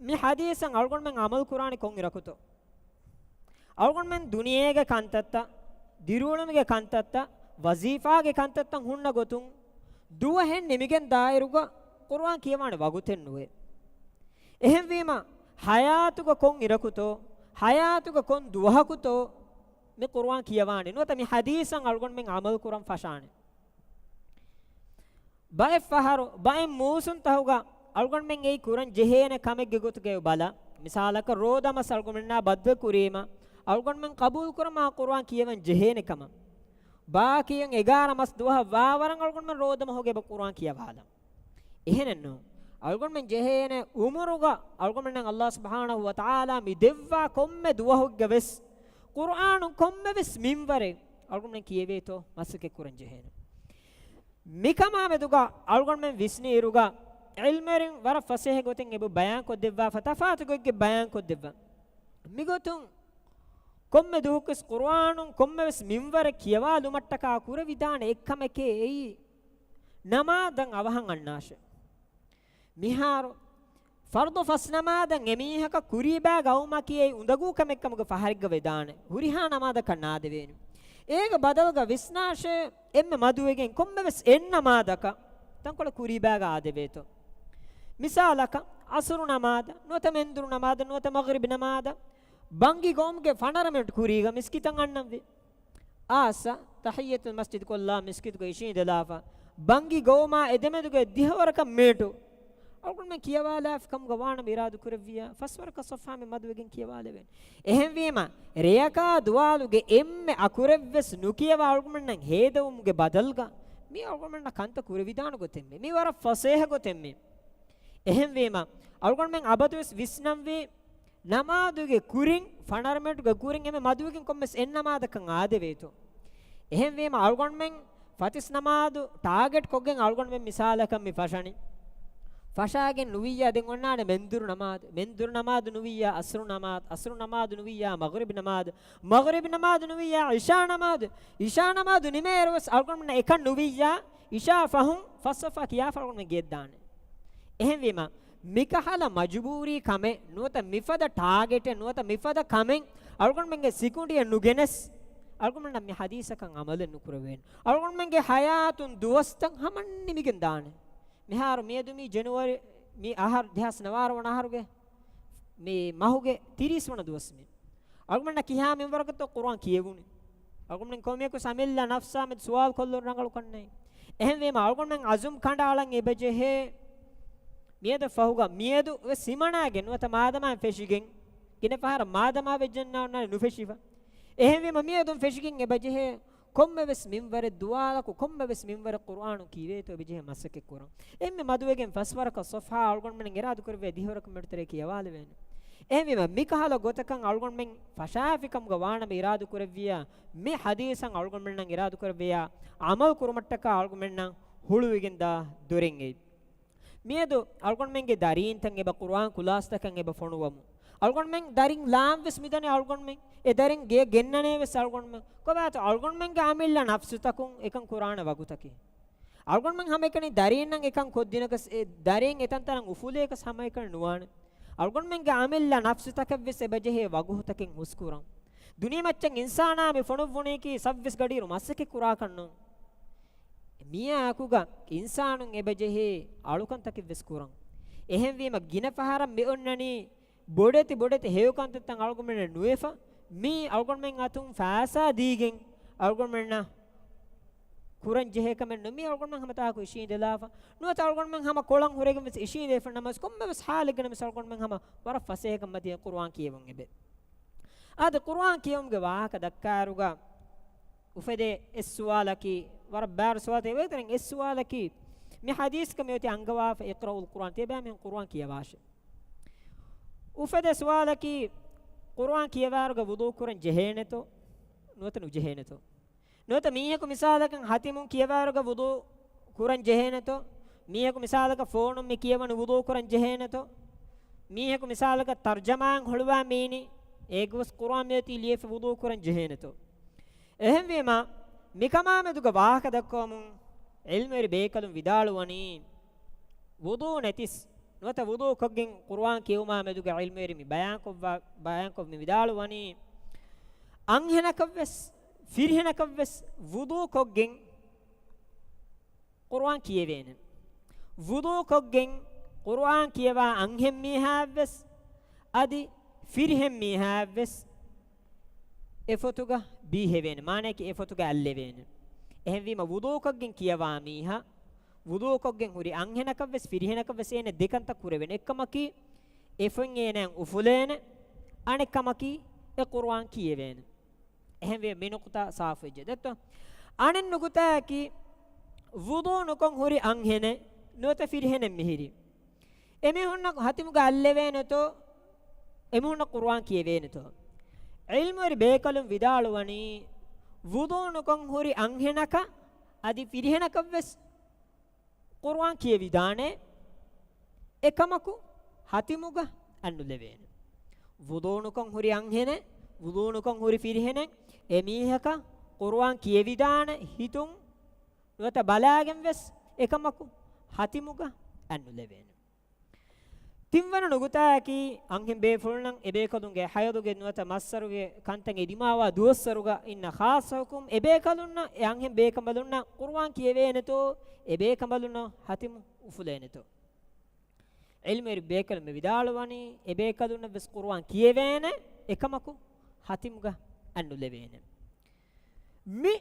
މި ޙަދީޘަށް އަޅުގަނޑުމެން ޢަމަލު ކުރާނީ ކޮން އިރަކުތޯ؟ އަޅުގަނޑުމެން ދުނިޔޭގެ ކަންތައްތައް، ދިރިއުޅުމުގެ ކަންތައްތައް، ވަޒީފާގެ ކަންތައްތައް ހުންނަ ގޮތުން ދުވަހެއް ނިމިގެން ދާއިރުގަ ޤުރުއާން ކިޔަވާނެ ވަގުތެއް ނުވޭ. އެހެންވީމަ، ޙަޔާތުގަ ކޮން އިރަކުތޯ، ޙަޔާތުގަ ކޮން ދުވަހަކުތޯ މި ޤުރުއާން ކިޔަވާނެ، ނުވަތަ މި ޙަދީޘަށް އަޅުގަނޑުމެން ޢަމަލު ކުރަން ފަށާނެ. ބައެއް ފަހަރު، ބައެއް މޫސުންތަހުގަ އަޅުގަނޑުމެން އެއީ ކުރަން ޖެހޭނެ ކަމެއްގެ ގޮތުގައި ބަލާ، މިސާލަކަށް ރޯދަމަސް އަޅުގަނޑުމެންނާ ބައްދަލު ކުރީމަ، އަޅުގަނޑުމެން ޤަބޫލު ކުރަމާ ޤުރުއާން ކިޔަވަން ޖެހޭނެ ކަމަށް. ބާކީ އެގާރަ މަސް ދުވަހަށް ވާވަރަށް އަޅުގަނޑުމެން ރޯދަމަހުގައި އެބަ ޤުރުއާން ކިޔަވާލަން. އެހެނެއްނު، އަޅުގަނޑުމެން ޖެހޭނެ ޢުމުރުގަ އަޅުގަނޑުމެންނަށް ﷲ ސުބްޙާނަހޫ ވަތަޢާލާ މި ދެއްވާ ކޮންމެ ދުވަހެއްގަވެސް ޤުރުއާނު ކޮންމެވެސް މިންވަރެއް އަޅުގަނޑުމެން ކިޔެވޭތޯ މަސައްކަތް ކުރަން ޖެހޭނެ. މިކަމާމެދުގަ އަޅުގަނޑުމެން ވިސްނިއިރުގަ، ޢިލްމުވެރިން ވަރަށް ފަސޭހަ ގޮތެއް އެބަ ބަޔާންކޮށްދެއްވާފަ، ތަފާތު ގޮތްގެ ބަޔާންކޮށްދެއްވަން. މިގޮތުން ކޮންމެ ދުވަހަކުވެސް ޤުރުއާނުން ކޮންމެވެސް މިންވަރެއް ކިޔަވާލުމަށްޓަކާ ކުރެވިދާނެ އެއްކަމެކޭ އެއީ، ނަމާދަށް އަވަހަށް އަންނާށޭ. މިހާރު ފަރުޟު ފަސް ނަމާދަށް އެމީހަކަށް ކުރީބާގަ އައުމަކީ އެއީ އުނދަގޫ ކަމެއްކަމުގެ ފަހަރެއްގަ ވެދާނެ. ހުރިހާ ނަމާދަކަށް ނާދެވޭނެ. އޭގެ ބަދަލުގަ ވިސްނާށޭ، އެންމެ މަދުވެގެން ކޮންމެވެސް އެއް ނަމާދަކަށް ތަންކޮޅެއް ކުރީބާގަ އާދެވޭތޯ. މިސާލަކަށް، ޢަޞުރު ނަމާދަށް، ނުވަތަ މެންދުރު ނަމާދަށް، ނުވަތަ މަޣްރިބް ނަމާދަށް، ބަންގި ގޮވުމުގެ ފަނަރަ މިނެޓް ކުރީގަ މިސްކިތަށް އަންނަންވީ. އާސަ، ތަޙިއްޔަތުލް މަސްޖިދު ކޮށްލާ މިސްކިތުގަ އިށީނދެލާފަ، ބަންގި ގޮވުމާ އެދެމެދުގެ ދިހަވަރަކަށް މިނެޓު އަޅުގަނޑުމެން ކިޔަވާލާފި ކަމުގަ ވާނަމަ އިރާދަ ކުރެއްވިޔާ، ފަސްވަރަކަށް ޞަފްޙާ މި މަދުވެގެން ކިޔަވާލެވޭނެ. އެހެންވީމަ، ރެޔަކާ ދުވާލުގެ އެންމެ އަކުރެއްވެސް ނުކިޔަވާ އަޅުގަނޑުމެންނަށް ހޭދަވުމުގެ ބަދަލުގަ، މީ އަޅުގަނޑުމެންނަށް ކަންތައް ކުރެވިދާނެ ގޮތެއްމެ. މީ ވަރަށް ފަސޭހަ ގޮތެއްމެ. އެހެންވީމަ، އަޅުގަނޑުމެން އަބަދުވެސް ވިސްނަންވީ، ނަމާދުގެ ކުރިން، ފަނަރަ މިނެޓުގެ ކުރިން އެންމެ މަދުވެގެން ކޮންމެސް އެއް ނަމާދަކަށް އާދެވޭތޯ. އެހެންވީމަ، އަޅުގަނޑުމެން ފަތިސް ނަމާދު ޓާގެޓް ކޮށްގެން އަޅުގަނޑުމެން މިސާލަކަށް މި ފަށަނީ. ފަށާގެން ނުވިއްޔާ ދެން އޮންނާނެ މެންދުރު ނަމާދު. މެންދުރު ނަމާދު ނުވިއްޔާ ޢަޞްރު ނަމާދު. ޢަޞްރު ނަމާދު ނުވިއްޔާ މަޣްރިބް ނަމާދު. މަޣްރިބް ނަމާދު ނުވިއްޔާ ޢިޝާ ނަމާދު. ޢިޝާ ނަމާދު ނިމޭއިރުވެސް އަޅުގަނޑުމެންނަށް އެކަން ނުވިއްޔާ، ޢިޝާ ފަހުން ފަސް ޞަފްޙާ ކިޔާފަ އަޅުގަނޑުމެން ގެއްދާނެ. އެހެންވީމަ، މިކަހަލަ މަޖުބޫރީ ކަމެއް ނުވަތަ މިފަދަ ޓާގެޓެއް ނުވަތަ މިފަދަ ކަމެއް އަޅުގަނޑުމެންގެ ސިކުނޑިއަށް ނުގެނެސް، އަޅުގަނޑުމެންނަށް މި ޙަދީޘަކަށް ޢަމަލެއް ނުކުރެވޭނެ. އަޅުގަނޑުމެންގެ ޙަޔާތުން ދުވަސްތައް ހަމަން ނިމިގެން ދާނެ. މިހާރު މިއަދު މި ޖެނުއަރީ މި އަހަރު ދެހާސް ނަވާރަ ވަނަ އަހަރުގެ މި މަހުގެ ތިރީސް ވަނަ ދުވަސް މި. އަޅުގަނޑަށް ކިހާ މިންވަރަކަށްތޯ ޤުރުއާން ކިޔެވުނީ؟ އަޅުގަނޑު ކޮންމެއަކު ސަމިއްލަ ނަފްސާމެދު ސުވާލު ކޮށްލުން ރަނގަޅު ކަންނޭ. އެހެންވީމަ އަޅުގަނޑުމެން އަޒުމް ކަނޑައަޅަން އެބަޖެހޭ. މިއަދު ފަހުގަ މިއަދު ވެސް ހިމަނާގެން ނުވަތަ މާދަމާ ފެށިގެން، ގިނަ ފަހަރަށް މާދަމާ ވެއްޖެންނާ އޮންނާނެ ނުފެށިފަ. އެހެންވީމަ މިއަދުން ފެށިގެން އެބަޖެހޭ. ކޮންމެވެސް މިންވަރެއް ދުވާލަކު، ކޮންމެވެސް މިންވަރެއް ޤުރުއާނު ކީވޭތޯ އެބަޖެހޭ މަސައްކަތް ކުރަން. އެންމެ މަދުވެގެން ފަސްވަރަކަށް ޞަފްޙާ އަޅުގަނޑުމެން އިރާދަކުރެއްވިޔާ ދިހަވަރަކަށް މިނެޓު ތެރޭ ކިޔަވާލެވޭނެ. އެހެންވީމަ، މިކަހަލަ ގޮތަކަށް އަޅުގަނޑުމެން ފަށާފިކަމުގަ ވާނަމަ އިރާދަކުރެއްވިޔާ، މި ޙަދީޘަށް އަޅުގަނޑުމެންނަށް އިރާދަކުރެއްވިޔާ، ޢަމަލު ކުރުމަށްޓަކާ އަޅުގަނޑުމެންނަށް ހުޅުވިގެންދާ ދޮރެއް އެއީ. މިއަދު އަޅުގަނޑުމެންގެ ދަރީންތައް އެބަ ޤުރުއާން ކުލާސްތަކަށް އެބަ ފޮނުވަމު. އަޅުގަނޑުމެން ދަރިން ލާން ވެސް މިދަނީ އަޅުގަނޑުމެން. އެ ދަރިން ގެ ގެންނަނޭ ވެސް އަޅުގަނޑުމެން. ކޮބާތޯ އަޅުގަނޑުމެންގެ އަމިއްލަ ނަފްސުތަކުން އެކަން ކުރާނެ ވަގުތަކީ؟ އަޅުގަނޑުމެން ހަމައެކަނި ދަރީންނަށް އެކަން ކޮށްދިނަކަސް އެ ދަރީން އެތަންތަނަށް އުފުލޭކަސް ހަމައެކަނި ނުވާނެ. އަޅުގަނޑުމެންގެ އަމިއްލަ ނަފްސުތަކަށް ވެސް އެބަޖެހޭ ވަގުހުތަކެއް ހުސްކުރަން. ދުނިޔެމައްޗަށް އިންސާނާ މި ފޮނުއްވުނީކީ ސައްވީސް ގަޑިއިރު މަސައްކަތް ކުރާކަށް ނޫން. މިއާއެކުގަ އިންސާނުން އެބަޖެހޭ އަޅުކަންތަކެއް ވެސް ކުރަން. އެހެންވީމަ ގިނަ ފަހަރަށް މި އޮންނަނީ ބޮޑެތި ބޮޑެތި ހެޔޮކަންތައްތައް އަޅުގަނޑުމެންނަށް ނުވެފަ، މީ އަޅުގަނޑުމެން އަތުން ފައިސާ ދީގެން އަޅުގަނޑުމެންނަށް ކުރަން ޖެހޭ ކަމެއް ނޫން. މީ އަޅުގަނޑުމެން ހަމަ ތާކު އިށީނދެލާފަ. ނުވަތަ އަޅުގަނޑުމެން ހަމަ ކޮޅަށް ހުރެގެން ވެސް އިށީނދެފަ ނަމަވެސް، ކޮންމެވެސް ހާލެއްގަ ނަމަވެސް އަޅުގަނޑުމެން ހަމަ ވަރަށް ފަސޭހަކަން މަތި ޤުރުއާން ކިޔެވުން އެބެ. އާދެ، ޤުރުއާން ކިޔެވުމުގެ ވާހަކަ ދައްކާއިރުގަ އުފެދޭ އެއް ސުވާލަކީ، ވަރަށް ބާރު ސުވާލެއް އެބަ އޮތްތަނެއް. އެއް ސުވާލަކީ، މި ޙަދީޘްގަ މިއޮތީ އަންގަވާފަ، "اقرؤوا القرآن"، ތިޔަބައިމީހުން ޤުރުއާން ކިޔަވާށޭ. އުފެދޭ ސުވާލަކީ، ޤުރުއާން ކިޔަވާއިރުގަ ވުޟޫ ކުރަން ޖެހޭނެތޯ ނުވަތަ ނުޖެހޭނެތޯ؟ ނުވަތަ މީހަކު މިސާލަކަށް ހަތިމުން ކިޔަވާއިރުގަ ވުޟޫ ކުރަން ޖެހޭނެތޯ؟ މީހަކު މިސާލަކަށް ފޯނުން މި ކިޔަވަނީ ވުޟޫ ކުރަން ޖެހޭނެތޯ؟ މީހަކު މިސާލަކަށް ތަރްޖަމާއަށް ހުޅުވާ މީނި، އޭގަވެސް ޤުރުއާން މިއޮތީ ލިޔެފަ ވުޟޫ ކުރަން ޖެހޭނެތޯ؟ އެހެންވީމަ، މިކަމާމެދުގަ ވާހަކަ ދައްކަވަމުން ޢިލްމުވެރި ބޭކަލުން ވިދާޅުވަނީ، ވުޟޫ ނެތިސް، ނުވަތަ ވުޟޫ ކޮށްގެން ޤުރުއާން ކިޔެވުމާ މެދުގަ ޢިލްމުވެރި މި ބަޔާންކޮށް، ބަޔާންކޮށް މި ވިދާޅުވަނީ، އަންހެނަކަށްވެސް ފިރިހެނަކަށްވެސް ވުޟޫ ކޮށްގެން ޤުރުއާން ކިޔެވޭނެ. ވުޟޫ ކޮށްގެން ޤުރުއާން ކިޔަވާ އަންހެން މީހާއަށްވެސް އަދި ފިރިހެން މީހާއަށްވެސް އެފޮތުގަ ބީހެވޭނެ. މާނަޔަކީ އެފޮތުގަ އައްލެވޭނެ. އެހެންވީމަ ވުޟޫކޮށްގެން ކިޔަވާ މީހާ، ވުޟޫކޮށްގެން ހުރި އަންހެނަކަށްވެސް ފިރިހެނަކަށްވެސް އޭނަ ދެކަންތައް ކުރެވޭނެ. އެއްކަމަކީ އެފޮތް އޭނައަށް އުފުލޭނެ، އަނެއްކަމަކީ އެ ޤުރުއާން ކިޔެވޭނެ. އެހެންވެ މި ނުކުތާ ސާފުވެއްޖެ ދެއްތޯ. އަނެއް ނުކުތާއަކީ، ވުޟޫ ނުކޮށް ހުރި އަންހެނެއް ނުވަތަ ފިރިހެނެއް މިހިރީ، އެމީހުންނަށް ހަތިމުގަ އައްލެވޭނެތޯ، އެމީހުންނަށް ޤުރުއާން ކިޔެވޭނެތޯ؟ ޢިލްމުވެރި ބޭކަލުން ވިދާޅުވަނީ، ވުޟޫ ނުކޮށް ހުރި އަންހެނަކަށް އަދި ފިރިހެނަކަށްވެސް ޤުރުއާން ކިޔެވިދާނެ، އެކަމަކު ހަތިމުގަ އަންނުލެވޭނެ. ވުޟޫ ނުކޮށް ހުރި އަންހެނެއް، ވުޟޫ ނުކޮށް ހުރި ފިރިހެނެއް، އެމީހަކަށް ޤުރުއާން ކިޔެވިދާނެ ހިތުން ނުވަތަ ބަލާގެން ވެސް އެކަމަކު ހަތިމުގަ އަންނުލެވޭނެ. ތިންވަނަ ނުކުތާއަކީ، އަންހެން ބޭފުޅުންނަށް އެބޭކަލުންގެ ޙައިޟުގެ ނުވަތަ މައްސަރުގެ ކަންތައް އެދިމާވާ ދުވަސްވަރުގަ އިންނަ ޚާއްޞަ ޙުކުމް، އެބޭކަލުންނަށް އެ އަންހެން ބޭކަނބަލުންނަށް ޤުރުއާން ކިޔެވޭނެތޯ، އެބޭކަނބަލުންނަށް ހަތިމު އުފުލޭނެތޯ؟ ޢިލްމުވެރި ބޭކަލުން މި ވިދާޅުވަނީ، އެބޭކަލުންނަށް ވެސް ޤުރުއާން ކިޔެވޭނެ، އެކަމަކު ހަތިމުގަ އަންނުލެވޭނެ. މި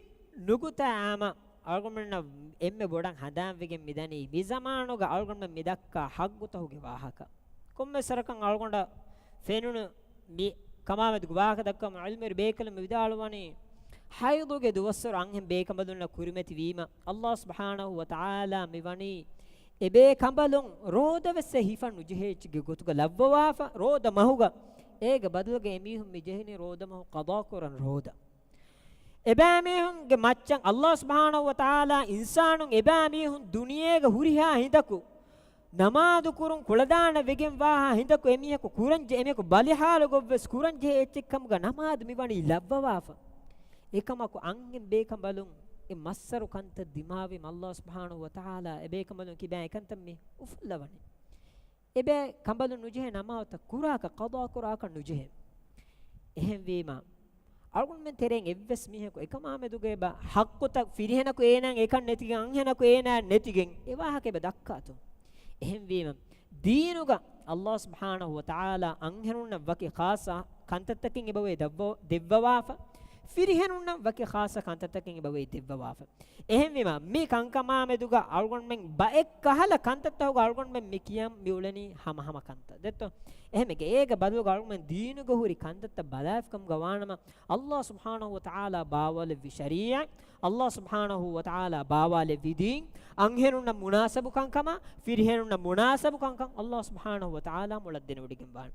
ނުކުތާ އާމަ އަޅުގަނޑުމެންނަށް އެންމެ ބޮޑަށް ހަނދާންވެގެން މިދަނީ މި ޒަމާނުގަ އަޅުގަނޑުމެން މި ދައްކާ ޙައްޤުތަކުގެ ވާހަކަ. ކޮންމެސް ވަރަކަށް އަޅުގަނޑަށް ފެނުނު މި ކަމާމެދުގެ ވާހަކަ ދައްކަމުން ޢިލްމުވެރި ބޭކަލުން މި ވިދާޅުވަނީ، ޙައިޟުގެ ދުވަސްވަރު އަންހެން ބޭކަނބަލުންނަށް ކުރިމަތިވީމަ، ﷲ ސުބްޙާނަހޫ ވަތަޢާލާ މިވަނީ އެބޭކަނބަލުން ރޯދަވެސް އެ ހިފަން ނުޖެހޭ އެއްޗެއްގެ ގޮތުގަ ލައްވަވާފަ، ރޯދަ މަހުގަ. އޭގެ ބަދަލުގަ އެމީހުން މި ޖެހެނީ ރޯދަ މަހު ޤަޟާކުރަން ރޯދަ. އެބައިމީހުންގެ މައްޗަށް ﷲ ސުބްޙާނަހޫ ވަތަޢާލާ އިންސާނުން އެބައިމީހުން ދުނިޔޭގަ ހުރިހާ ހިނދަކު ނަމާދު ކުރުން ކުޅަދާނަ ވެގެން ވާހާ ހިނދަކު އެމީހަކު ކުރަންޖެ، އެމީހަކު ބަލިހާލުގައިވެސް ކުރަންޖެހޭ އެއްޗެއްކަމުގަ ނަމާދު މިވަނީ ލައްވަވާފަ. އެކަމަކު އަންހެން ބޭކަނބަލުން އެ މައްސަރު ކަންތައް ދިމާވީމަ ﷲ ސުބްޙާނަހޫ ވަތަޢާލާ އެބޭކަނބަލުން ކިބައިން އެކަންތައް މި އުފުއްލަވަނީ. އެބައި ކަނބަލުން ނުޖެހޭ ނަމާދުތައް ކުރާކަށް، ޤަޟާ ކުރާކަށް ނުޖެހޭ. އެހެންވީމަ، އަޅުގަނޑުމެން ތެރެއިން އެއްވެސް މީހަކު އެކަމާމެދުގަ އެބަ ޙައްޤުތައް ފިރިހެނަކު އޭނާއަށް އެކަން ނެތިގެން، އަންހެނަކު އޭނާއަށް ނެތިގެން އެ ވާހަކަ އެބަ ދައްކާތޯ؟ އެހެންވީމަ، ދީނުގަ ﷲ ސުބްޙާނަހޫ ވަތަޢާލާ އަންހެނުންނަށް ވަކި ޚާއްޞަ ކަންތައްތަކެއް އެބައޮތް ދެއްވަ-، ދެއްވަވާފަ، ފިރިހެނުންނަށް ވަކި ޚާއްޞަ ކަންތައްތަކެއް އެބައޮތް ދެއްވަވާފަ. އެހެންވީމަ، މި ކަންކަމާމެދުގަ އަޅުގަނޑުމެން ބައެއް ކަހަލަ ކަންތައްތަކުގަ އަޅުގަނޑުމެން މި ކިޔަން މި އުޅެނީ ހަމަހަމަ ކަންތައް ދެއްތޯ؟ އެހެމެގެ އޭގެ ބަދަލުގަ އަޅުގަނޑުމެން ދީނުގަ ހުރި ކަންތައްތައް ބަލާފިކަމުގަ ވާނަމަ، ﷲ ސުބްޙާނަހޫ ވަތަޢާލާ ބާވާލެއްވި ޝަރީޢަތް، ﷲ ސުބްޙާނަހޫ ވަތަޢާލާ ބާވާލެއްވި ދީން، އަންހެނުންނަށް މުނާސަބު ކަންކަމާ، ފިރިހެނުންނަށް މުނާސަބު ކަންކަން ﷲ ސުބްޙާނަހޫ ވަތަޢާލާ މޮޅަށް ދެނެވޮޑިގެންވާނެ.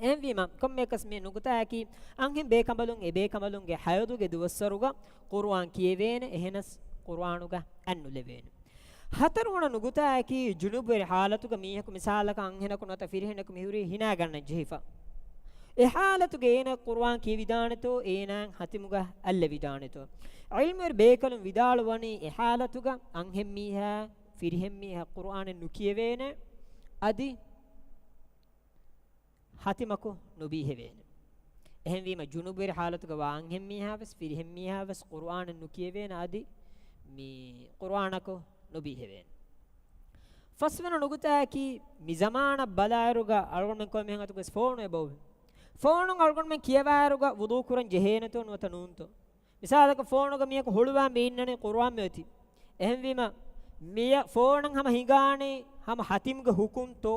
އެހެންވީމަ، ކޮންމެއަކަސް މި ނުކުތާއަކީ، އަންހެން ބޭކަނބަލުން އެ ބޭކަނބަލުންގެ ހަޔަދުގެ ދުވަސްވަރުގަ ޤުރުއާން ކިޔެވޭނެ، އެހެނަސް ޤުރުއާނުގަ އަތް ނުލެވޭނެ. ހަތަރުވަނަ ނުކުތާއަކީ، ޖުނޫބުވެރި ހާލަތުގަ މީހަކު މިސާލަކަށް އަންހެނަކު ނުވަތަ ފިރިހެނަކު މިހުރީ ހިނާގަންނަން ޖެހިފަ. އެ ހާލަތުގަ އޭނަ ޤުރުއާން ކިޔެވިދާނެތޯ، އޭނާ ހަތިމުގަ އަތްލެވިދާނެތޯ. ޢިލްމުވެރި ބޭކަލުން ވިދާޅުވަނީ، އެ ހާލަތުގަ އަންހެންމީހާ، ފިރިހެންމީހާ ޤުރުއާނެއް ނުކިޔެވޭނެ، އަދި ހަތިމަކު ނުބީހެވޭނެ. އެހެންވީމަ، ޖުނޫބުވެރި ހާލަތުގަ ވާ އަންހެންމީހާވެސް، ފިރިހެންމީހާވެސް ޤުރުއާނެއް ނުކިޔެވޭނެ، އަދި މި ޤުރުއާނަކު ނުބީހެވޭނެ. ފަސްވަނަ ނުކުތާއަކީ، މި ޒަމާނަށް ބަލާއިރުގަ އަޅުގަނޑުމެން ކޮންމެހެން އަތުގަވެސް ފޯނު އެބައޮވޭ. ފޯނުން އަޅުގަނޑުމެން ކިޔަވާއިރުގަ ވުޟޫ ކުރަން ޖެހޭނެތޯ ނުވަތަ ނޫންތޯ؟ މިސާލަކަށް ފޯނުގަ މީހަކު ހުޅުވާ މި އިންނަނީ ޤުރުއާން މިއޮތީ. އެހެންވީމަ، މިޔަށް ފޯނަށް ހަމަ ހިނގާނީ ހަމަ ހަތިމްގެ ހުކުމްތޯ؟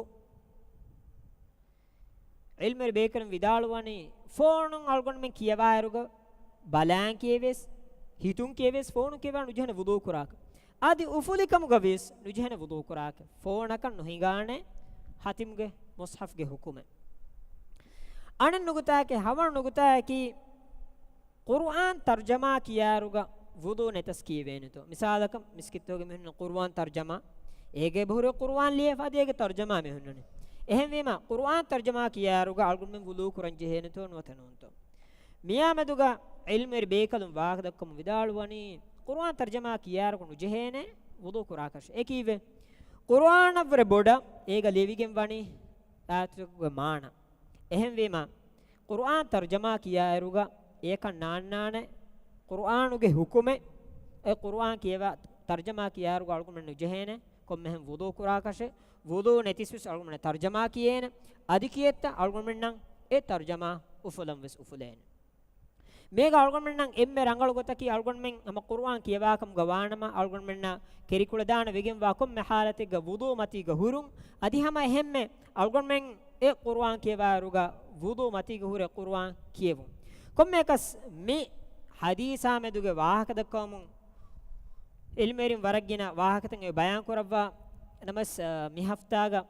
ޢިލްމުވެރި ބޭކަލުން ވިދާޅުވަނީ، ފޯނުން އަޅުގަނޑުމެން ކިޔަވާއިރުގަ ބަލާން ކިޔެވިޔަސް، ހިތުން ކިޔެވިޔަސް، ފޯނު ކިޔަވާ ނުޖެހޭނެ ވުޟޫ ކުރާކަށް. އަދި އުފުލިކަމުގަ ވިޔަސް ނުޖެހޭނެ ވުޟޫ ކުރާކަށް. ފޯނަކަށް ނުހިނގާނެ ހަތިމްގެ މުޞްޙަފްގެ ހުކުމެއް. އަނެއް ނުކުތާއަކީ، ހަވަނަ ނުކުތާއަކީ، ޤުރުއާން ތަރްޖަމާ ކިޔާއިރުގަ ވުޟޫ ނެތަސް ކިޔެވޭނެތޯ؟ މިސާލަކަށް، މިސްކިތްތަކުގެ މި ހުންނަ ޤުރުއާން ތަރްޖަމާ، އޭގެ އެބަހުރި ޤުރުއާން ލިޔެފަ އަދި އޭގެ ތަރްޖަމާ މި ހުންނަނީ. އެހެންވީމަ، ޤުރުއާން ތަރްޖަމާ ކިޔާއިރުގަ އަޅުގަނޑުމެން ވުޟޫ ކުރަން ޖެހޭނެތޯ ނުވަތަ ނޫންތޯ؟ މިއާމެދުގަ ޢިލްމުވެރި ބޭކަލުން ވާހަކަ ދައްކަމުން ވިދާޅުވަނީ، ޤުރުއާން ތަރްޖަމާ ކިޔާއިރުގަ ނުޖެހޭނެ ވުޟޫ ކުރާކަށެއް. އެ ކީއްވެ؟ ޤުރުއާނަށްވުރެ ބޮޑަށް އޭގަ ލިޔެވިގެން ވަނީ އާޔަތުގެ މާނަ. އެހެންވީމަ، ޤުރުއާން ތަރްޖަމާ ކިޔާއިރުގަ އެޔަކަށް ނާންނާނެ، ޤުރުއާނުގެ ޙުކުމެއް، އެ ޤުރުއާން ކިޔަވާ، ތަރްޖަމާ ކިޔާއިރުގަ އަޅުގަނޑުމެން ނުޖެހޭނެ ކޮންމެހެން ވުޟޫ ކުރާކަށެއް. ވުޟޫ ނެތިސްވެސް އަޅުގަނޑުމެން ތަރްޖަމާ ކިޔޭނެ. އަދި ކިއެއްތަ އަޅުގަނޑުމެންނަށް އެ ތަރްޖަމާ އުފުލަން ވެސް އުފުލޭނެ. މީގަ އަޅުގަނޑުމެންނަށް އެންމެ ރަނގަޅު ގޮތަކީ، އަޅުގަނޑުމެން ހަމަ ޤުރުއާން ކިޔަވާކަމުގަ ވާނަމަ، އަޅުގަނޑުމެންނަށް ކެރިކުޅަދާނަ ވެގެންވާ ކޮންމެ ޙާލަތެއްގަ ވުޟޫ މަތީގަ ހުރުން، އަދި ހަމަ އެހެންމެ އަޅުގަނޑުމެން އެ ޤުރުއާން ކިޔަވާއިރުގަ ވުޟޫ މަތީގަ ހުރެ ޤުރުއާން ކިޔެވުން. ކޮންމެއަކަސް މި ޙަދީޘާމެދުގެ ވާހަކަ ދައްކަވަމުން ޢިލްމުވެރިން ވަރަށް ގިނަ ވާހަކަތައް އެ ބަޔާން ކުރައްވާ ނަމަސް، އަ، މި ހަފްތާގަ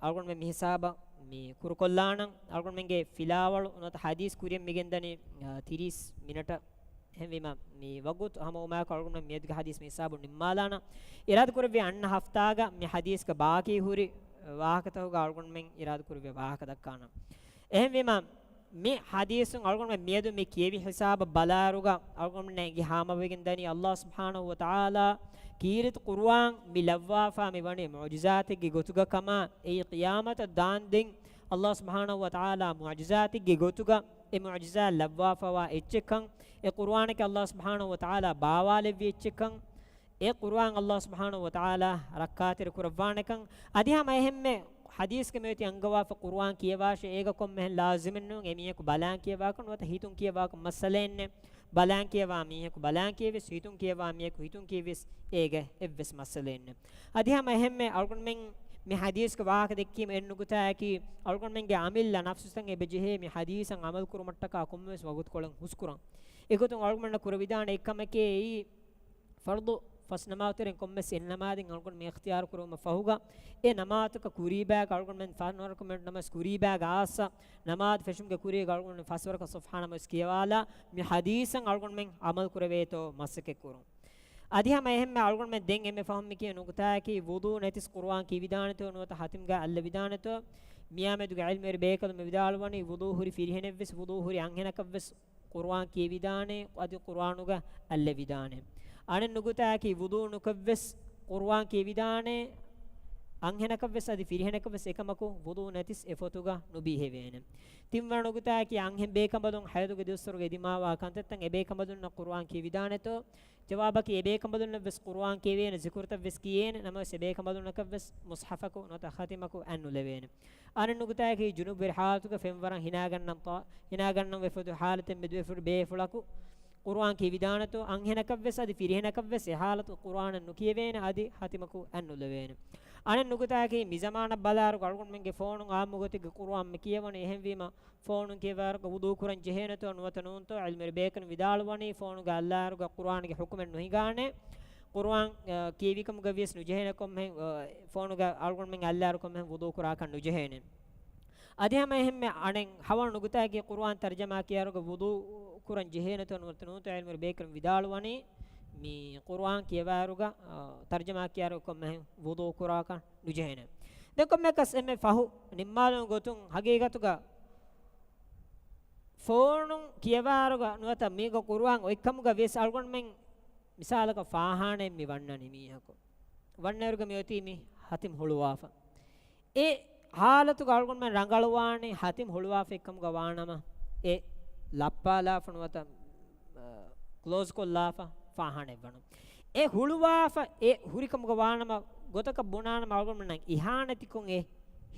އަޅުގަނޑުމެން މި ހިސާބަށް މި ކުރުކޮށްލާނަން. އަޅުގަނޑުމެންގެ ފިލާވަޅު ނުވަތަ ޙަދީޘް ކުރިއަށް މިގެންދަނީ، އަ، ތިރީސް މިނެޓަށް. އެހެންވީމަ، މި ވަގުތު ހަމަވުމާއެކު އަޅުގަނޑުމެން މިއަދުގެ ޙަދީޘް މި ހިސާބުން ނިންމާލާނަން. އިރާދަކުރެއްވި އަންނަ ހަފްތާގަ މި ޙަދީޘްގަ ބާކީ ހުރި ވާހަކަތަކުގަ އަޅުގަނޑުމެން އިރާދަކުރެއްވި ވާހަކަ ދައްކާނަން. އެހެންވީމަ، މި ޙަދީޘުން އަޅުގަނޑުމެން މިއަދު މި ކިޔެވި ހިސާބަށް ބަލާއިރުގަ، އަޅުގަނޑުމެންނަށް އެނގި ހާމަވެގެން ދަނީ، ﷲ ސުބްޙާނަހޫ ވަތަޢާލާ ކީރިތި ޤުރުއާން މި ލައްވާފާ މި ވަނީ މުޢުޖިޒާތެއްގެ ގޮތުގަ ކަމަށް. އެއީ ޤިޔާމަތަށް ދާންދެން ﷲ ސުބްޙާނަހޫ ވަތަޢާލާ މުޢުޖިޒާތެއްގެ ގޮތުގަ އެ މުޢުޖިޒާތް ލައްވާފަވާ އެއްޗެއްކަން، އެ ޤުރުއާނަކީ ﷲ ސުބްޙާނަހޫ ވަތަޢާލާ ބާވާލެއްވި އެއްޗެއްކަން، އެ ޤުރުއާން ﷲ ސުބްޙާނަހޫ ވަތަޢާލާ ރައްކާތެރި ކުރައްވާނެކަން، އަދި ހަމަ އެހެންމެ ޙަދީޘްގެ މިއޮތީ އަންގަވާފަ ޤުރުއާން ކިޔަވާށޭ، އޭގަ ކޮންމެހެން ލާޒިމެއް ނޫން، އެ މީހަކު ބަލާން ކިޔަވާކަށް ނުވަތަ ހިތުން ކިޔަވާކަށް މައްސަލައެއް ނެތް. ބަލާން ކިޔަވާ މީހަކު ބަލާން ކިޔެވިޔަސް، ހިތުން ކިޔަވާ މީހަކު ހިތުން ކިޔެވިޔަސް، އޭގަ އެއްވެސް މައްސަލައެއް ނެތް. އަދި ހަމަ އެހެންމެ އަޅުގަނޑުމެން މި ޙަދީޘްގެ ވާހަކަ ދެއްކީމަ އެއް ނުކުތާއަކީ، އަޅުގަނޑުމެންގެ އަމިއްލަ ނަފްސުތައް އެބަޖެހޭ މި ޙަދީޘަށް ޢަމަލު ކުރުމަށްޓަކާ ކޮންމެވެސް ވަގުތުކޮޅެއް ހުސްކުރަން. އެގޮތުން އަޅުގަނޑުމެންނަށް ކުރެވިދާނެ އެއްކަމެކޭ އެއީ، ފަރުޟު ފަސް ނަމާދުތެރެއިން ކޮންމެސް އެއް ނަމާދެއް އަޅުގަނޑުމެން އިޚްތިޔާރު ކުރެވުމަށް ފަހުގަ، އެ ނަމާދުތަކަށް ކުރީބާގަ އަޅުގަނޑުމެން ފަންނަ ރަކުޢަތް ނަމާދު ކުރީބާގަ އާއްސަ، ނަމާދު ފެށުމުގެ ކުރީގަ އަޅުގަނޑުމެން ފަސް ވަރަކަށް ސުބްޙާނަ ވެސް ކިޔަވާލާ، މި ޙަދީޘަށް އަޅުގަނޑުމެން ޢަމަލު ކުރެވޭތޯ މަސައްކަތް ކުރުން. އަދި ހަމަ އެހެންމެ އަޅުގަނޑުމެން ދެން އެންމެ ފަހުން މި ކިޔަން ނުކުތާއަކީ، ވުޟޫ ނެތިސް ޤުރުއާން ކިޔެވިދާނެތޯ ނުވަތަ ހަތިމްގަ އައްލެވިދާނެތޯ؟ މިއާމެދުގެ ޢިލްމުވެރި ބޭކަލުން މި ވިދާޅުވަނީ، ވުޟޫ ހުރި ފިރިހެނެއްވެސް، ވުޟޫ ހުރި އަންހެނަކަށްވެސް ޤުރުއާން ކިޔެވިދާނެ، އަދި ޤުރުއާނުގަ އައްލެވިދާނެ. އަނެއް ނުކުތާއަކީ، ވުޟޫ ނުކޮށްވެސް ޤުރުއާން ކިޔެވިދާނެ، އަންހެނަކަށްވެސް އަދި ފިރިހެނަކަށްވެސް އެކަމަކު، ވުޟޫ ނެތިސް އެ ފޮތުގަ ނުބީހެވޭނެ. ތިންވަނަ ނުކުތާއަކީ، އަންހެން ބޭކަނބަލުން ޙައިޟުގެ ދުވަސްވަރުގަ އެދިމާވާ ކަންތައްތައް އެބޭކަނބަލުންނަށް ޤުރުއާން ކިޔެވިދާނެތޯ؟ ޖަވާބަކީ، އެބޭކަނބަލުންނަށްވެސް ޤުރުއާން ކިޔެވޭނެ، ޒިކުރުތައްވެސް ކިޔޭނެ، ނަމަވެސް އެބޭކަނބަލުންނަކަށްވެސް މުޞްޙަފަކު ނުވަތަ ޚަތިމަކު އަތް ނުލެވޭނެ. އަނެއް ނުކުތާއަކީ، ޖުނޫބުވެރި ޙާލަތުގަ ފެންވަރަށް ހިނާގަންނަން ތާ-، ހިނާގަންނަން ވެފަދު ޙާލަތެއް މެދުވެފަދު ބޭފުޅަކު ޤުރުއާން ކިޔެވިދާނެތޯ، އަންހެނަކަށްވެސް އަދި ފިރިހެނަކަށްވެސް އެ ޙާލަތު ޤުރުއާނެއް ނުކިޔެވޭނެ، އަދި ޚަތިމަކު އަތް ނުލެވޭނެ. އަނެއް ނުކުތާއަކީ، މިޒަމާނަށް ބަލާއިރު އަޅުގަނޑުމެންގެ ފޯނުން ޢާއްމު ގޮތެއްގަ ޤުރުއާން މި ކިޔަވަނީ. އެހެންވީމަ، ފޯނުން ކިޔަވާއިރުގަ ވުޟޫ ކުރަން ޖެހޭނެތޯ ނުވަތަ ނޫންތޯ؟ ޢިލްމުވެރި ބޭކަލުން ވިދާޅުވަނީ، ފޯނުގަ އައްލާއިރުގަ ޤުރުއާންގެ ޙުކުމެއް ނުހިނގާނެ. ޤުރުއާން، އަ، ކިޔެވިކަމުގަ ވިޔަސް ނުޖެހޭނެ ކޮންމެހެން، އަ، ފޯނުގަ އަޅުގަނޑުމެން އައްލާއިރު ކޮންމެހެން ވުޟޫ ކުރާކަށް ނުޖެހޭނެ. އަދި ހަމަ އެހެންމެ އަނެއް ހަވަނު ނުގުތާގެ ޤުރުއާން ތަރްޖަމާ ކިޔާރުގަ ވުޟޫ ކުރަން ޖެހޭނެތޯ ނުވަތަ ނޫންތޯ ޢިލްމުވެރި ބޭކަލުން ވިދާޅުވަނީ، މި ޤުރުއާން ކިޔަވާރުގަ، އާ، ތަރްޖަމާ ކިޔާރުގަ ކޮންމެހެން ވުޟޫ ކުރާކަށް ނުޖެހޭނެ. ދެން ކޮންމެއަކަސް އެންމެ ފަހު ނިންމާލުމުގެ ގޮތުން ހަގީގަތުގަ ފޯނު ކިޔަވާރުގަ ނުވަތަ މީގަ ޤުރުއާން އޮތްކަމުގަ ވިޔަސް އަޅުގަނޑުމެން މިސާލަކަށް ފާހާނައެއް މި ވަންނަނީ މީހަކު. ވަންނައިރުގަ މި އޮތީ މި ހަތިމް ހުޅުވާފަ. އެ ހާލަތުގަ އަޅުގަނޑުމެން ރަނގަޅުވާނީ ހަތިމް ހުޅުވާފަ އެއްކަމުގަ ވާނަމަ، އެ ލައްޕާލާފަ ނުވަތަ، އަ، ކްލޯޒް ކޮށްލާފަ ފާހާނައެއް ވަނުން. އެ ހުޅުވާފަ އެ ހުރިކަމުގަ ވާނަމަ، ގޮތަކަށް ބުނާނަމަ އަޅުގަނޑުމެންނަށް އިހާނެތިކޮށް އެ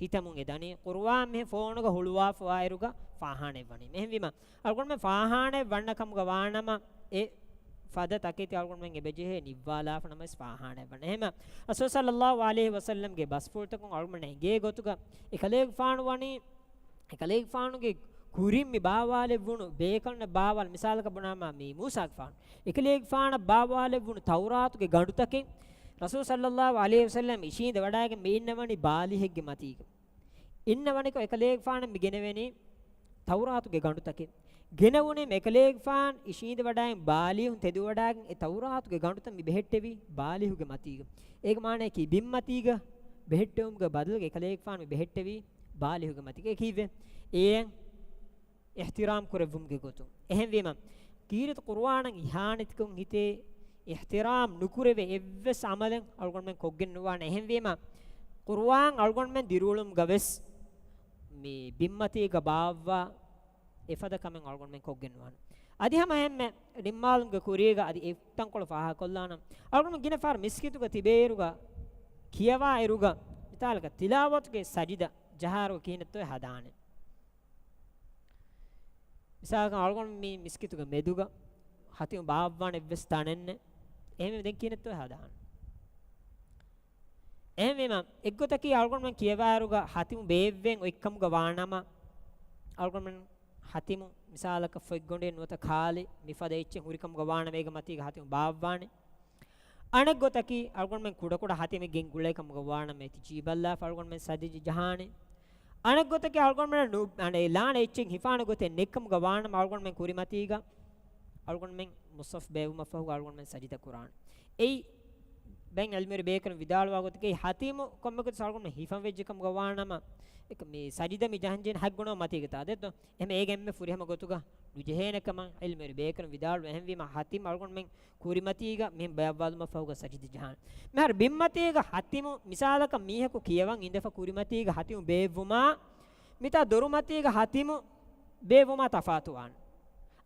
ހިތަމުން އެ ދަނީ، ޤުރުއާން މިހެން ފޯނުގަ ހުޅުވާފަ ވާއިރުގަ ފާހާނައެއް ވަނީ. އެހެންވީމަ، އަޅުގަނޑުމެން ފާހާނައެއް ވަންނަ ކަމުގަ ވާނަމަ، އެ ފަދަ ތަކެތި އަޅުގަނޑުމެން އެބަޖެހޭ ނިއްވާލާފަ ނަމަވެސް ފާހާނައެއް ވަންނަ. އެހެމަ، ރަސޫލު ޞައްލައްލާހު ޢަލައިހި ވަސައްލަމްގެ ބަސްފުޅުތަކުން އަޅުގަނޑުމެން އެނގޭ ގޮތުގަ، އެކަލޭގެފާނު ވަނީ، އެކަލޭގެފާނުގެ ކުރިން މި ބާވާލެއްވުނު ބޭކަލުންނަށް ބާވާލި، މިސާލަކަށް ބުނާމަ މި މޫސާގެފާނު، އެކަލޭގެފާނަށް ބާވާލެއްވުނު ތައުރާތުގެ ގަނޑުތަކެއް، ރަސޫލު ޞައްލައްލާހު ޢަލައިހި ވަސައްލަމް އިށީނދެ ވަޑައިގެން މި އިންނަވަނީ ބާލިހެއްގެ މަތީގަ. އިންނަވަނިކޮށް އެކަލޭގެފާނަށް މި ގެނެވެނީ ތައުރާތުގެ ގަނޑުތަކެއް. ގެނެވުނީ އެކަލޭގެފާން އިށީނދެވަޑައިގެން ބާލީހުން ތެދުވަޑައިގެން އެ ތައުރާތުގެ ގަނޑުތައް މި ބެހެއްޓެވީ ބާލީހުގެ މަތީގަ. އޭގެ މާނަޔަކީ ބިންމަތީގަ ބެހެއްޓެވުމުގެ ބަދަލުގަ އެކަލޭގެފާން މި ބެހެއްޓެވީ ބާލީހުގެ މަތީގަ. އެ ކީއްވެ؟ އޭން އިޙްތިރާމް ކުރެއްވުމުގެ ގޮތުން. އެހެންވީމަ، ކީރިތި ޤުރުއާނަށް އިހާނެތިކޮށް ހިތޭ، އިޙްތިރާމް ނުކުރެވޭ އެއްވެސް ޢަމަލެއް އަޅުގަނޑުމެން ކޮށްގެން ނުވާނެ. އެހެންވީމަ، ޤުރުއާން އަޅުގަނޑުމެން ދިރިއުޅުމުގަ ވެސް މި ބިންމަތީގަ ބާއްވާ އެފަދަ ކަމެއް އަޅުގަނޑުމެން ކޮށްގެން ނުވާނެ. އަދި ހަމަ އެހެންމެ ނިންމާލުމުގެ ކުރީގަ އަދި އެ ތަންކޮޅު ފާހަގަކޮށްލާނަން. އަޅުގަނޑު ގިނަ ފަހަރު މިސްކިތުގަ ތިބޭއިރުގަ ކިޔަވާއިރުގަ މިސާލަކަށް ތިލާވަތުގެ ސަޖިދަ ޖަހާއިރު ކިހިނެއްތޯ ހަދާނެ. މިސާލަކަށް އަޅުގަނޑު މި މިސްކިތުގެ މެދުގަ ހަތިމު ބާއްވާނެ އެއްވެސް ތަނެއްނެއް. އެހެންވެ ދެން ކިހިނެއްތޯ ހަދާނެ. އެހެންވީމަ، އެއްގޮތަކީ އަޅުގަނޑުމެން ކިޔަވާއިރުގަ ހަތިމު ބޭއްވެން އޮތްކަމުގަ ވާނަމަ، އަޅުގަނޑުމެން ހަތިމު މިސާލަކަށް ފޮތްގޮނޑިއެއް ނުވަތަ ކާލި މިފަދަ އެއްޗެއް ހުރިކަމުގަ ވާނަމަ އޭގެ މަތީގަ ހަތިމު ބާއްވާނެ. އަނެއްގޮތަކީ އަޅުގަނޑުމެން ކުޑަކުޑަ ހަތިމެއް ގެންގުޅޭ ކަމުގަ ވާނަމަ އެތި ޖީބަށްލާފަ އަޅުގަނޑުމެން ސަޖިދަ ޖަހާނެ. އަނެއްގޮތަކީ އަޅުގަނޑުމެން ނު-، އަނެއް ލާނެ އެއްޗެއް ހިފާނެ ގޮތެއް ނެތްކަމުގަ ވާނަމަ އަޅުގަނޑުމެން ކުރިމަތީގަ އަޅުގަނޑުމެން މުޞައްފު ބޭއްވުމަށްފަހުގަ އަޅުގަނޑުމެން ސަޖިދަ ކުރާނެ. އެއީ ބައެއް ޢިލްމުވެރި ބޭކަލުން ވިދާޅުވާ ގޮތަކީ ހަތިމު ކޮންމެ ގޮތަކަސް އަޅުގަނޑުމެން ހިފަން ވެއްޖެ ކަމުގަ ވާނަމަ، އެކަ މި ސަޖިދަ މި ޖަހަންޖެހޭނެ ހައްގު ނޯ މަތީގަ ތާ ދެއްތޯ؟ އެހެމަ އޭގެ އެންމެ ފުރިހަމަ ގޮތުގަ ނުޖެހޭނެ ކަމަށް ޢިލްމުވެރި ބޭކަލުން ވިދާޅުވި. އެހެންވީމަ ހަތިމް އަޅުގަނޑުމެން ކުރިމަތީގަ މިހެން ބަޔަށްވާލުމަށްފަހުގަ ސަޖިދަ ޖަހާނެ. މިހާރު ބިންމަތީގަ ހަތިމު، މިސާލަކަށް މީހަކު ކިޔަވަން އިނދެފަ ކުރިމަތީގަ ހަތިމު ބޭއްވުމާ، މިތާ ދޮރުމަތީގަ ހަތިމު ބޭއްވުމާ ތަފާތުވާނެ.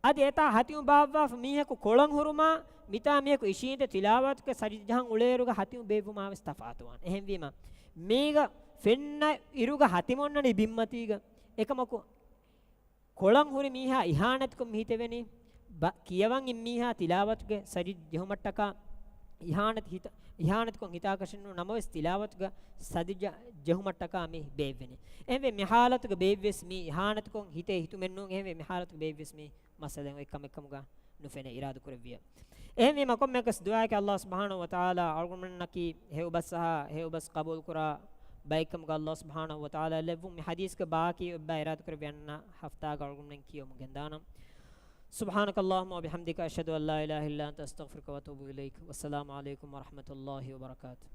އަދި އެތާ ހަތިމު ބާއްވާފަ މީހަކު ކޮޅަށް ހުރުމާ، މިތާ މީހަކު އިށީނދެ ތިލާވަތުގެ ސަޖިދަ ޖަހަން އުޅޭއިރުގަ ހަތިމު ބޭއްވުމާ ވެސް ތަފާތުވާނެ. އެހެންވީމަ، މީގަ ފެންނަ އިރުގަ ހަތިމު އޮންނަނީ ބިންމަތީގަ. އެކަމަކު، ކޮޅަށް ހުރި މީހާ އިހާނެތިކޮށް މި ހިތެވެނީ، ބަ-، ކިޔަވަން އިން މީހާ ތިލާވަތުގެ ސަޖިދަ ޖެހުމަށްޓަކާ އިހާނެތި ހިތަ-، އިހާނެތިކޮށް ހިތާކަށެއް ނޫން ނަމަވެސް ތިލާވަތުގަ ސަޖިދަ ޖެހުމަށްޓަކާ މި ބޭއްވެނީ. އެހެންވެ މި ޙާލަތުގަ ބޭއްވިޔަސް މީ އިހާނެތިކޮށް ހިތޭ ހިތުމެއް ނޫން. އެހެންވެ މި ޙާލަތުގަ ބޭއްވިޔަސް މީ މައްސަލައެއް އޮތް ކަމެއް ކަމުގަ ނުފެނޭ އިރާދަކުރެއްވިޔަ. އެހެންވީމަ ކޮންމެއަކަސް ދުޢާއަކީ ﷲ ސުބްޙާނަހޫ ވަތަޢާލާ އަޅުގަނޑުމެންނަކީ ހެޔޮ އުބަސް ސަހާ ހެޔޮ އުބަސް ޤަބޫލުކުރާ ބައެއްކަމުގަ ﷲ ސުބްޙާނަހޫ ވަތަޢާލާ ލެއްވުން. މި ޙަދީޘްގެ ބާކީ އޮތް ބައި އިރާދަކުރެއްވި އަންނަ ހަފްތާގަ އަޅުގަނޑުމެން ކިޔަވަމުން ގެންދާނަން. سبحانك اللهم وبحمدك، أشهد أن لا إله إلا أنت، أستغفرك وأتوب إليك. والسلام عليكم ورحمة الله وبركاته.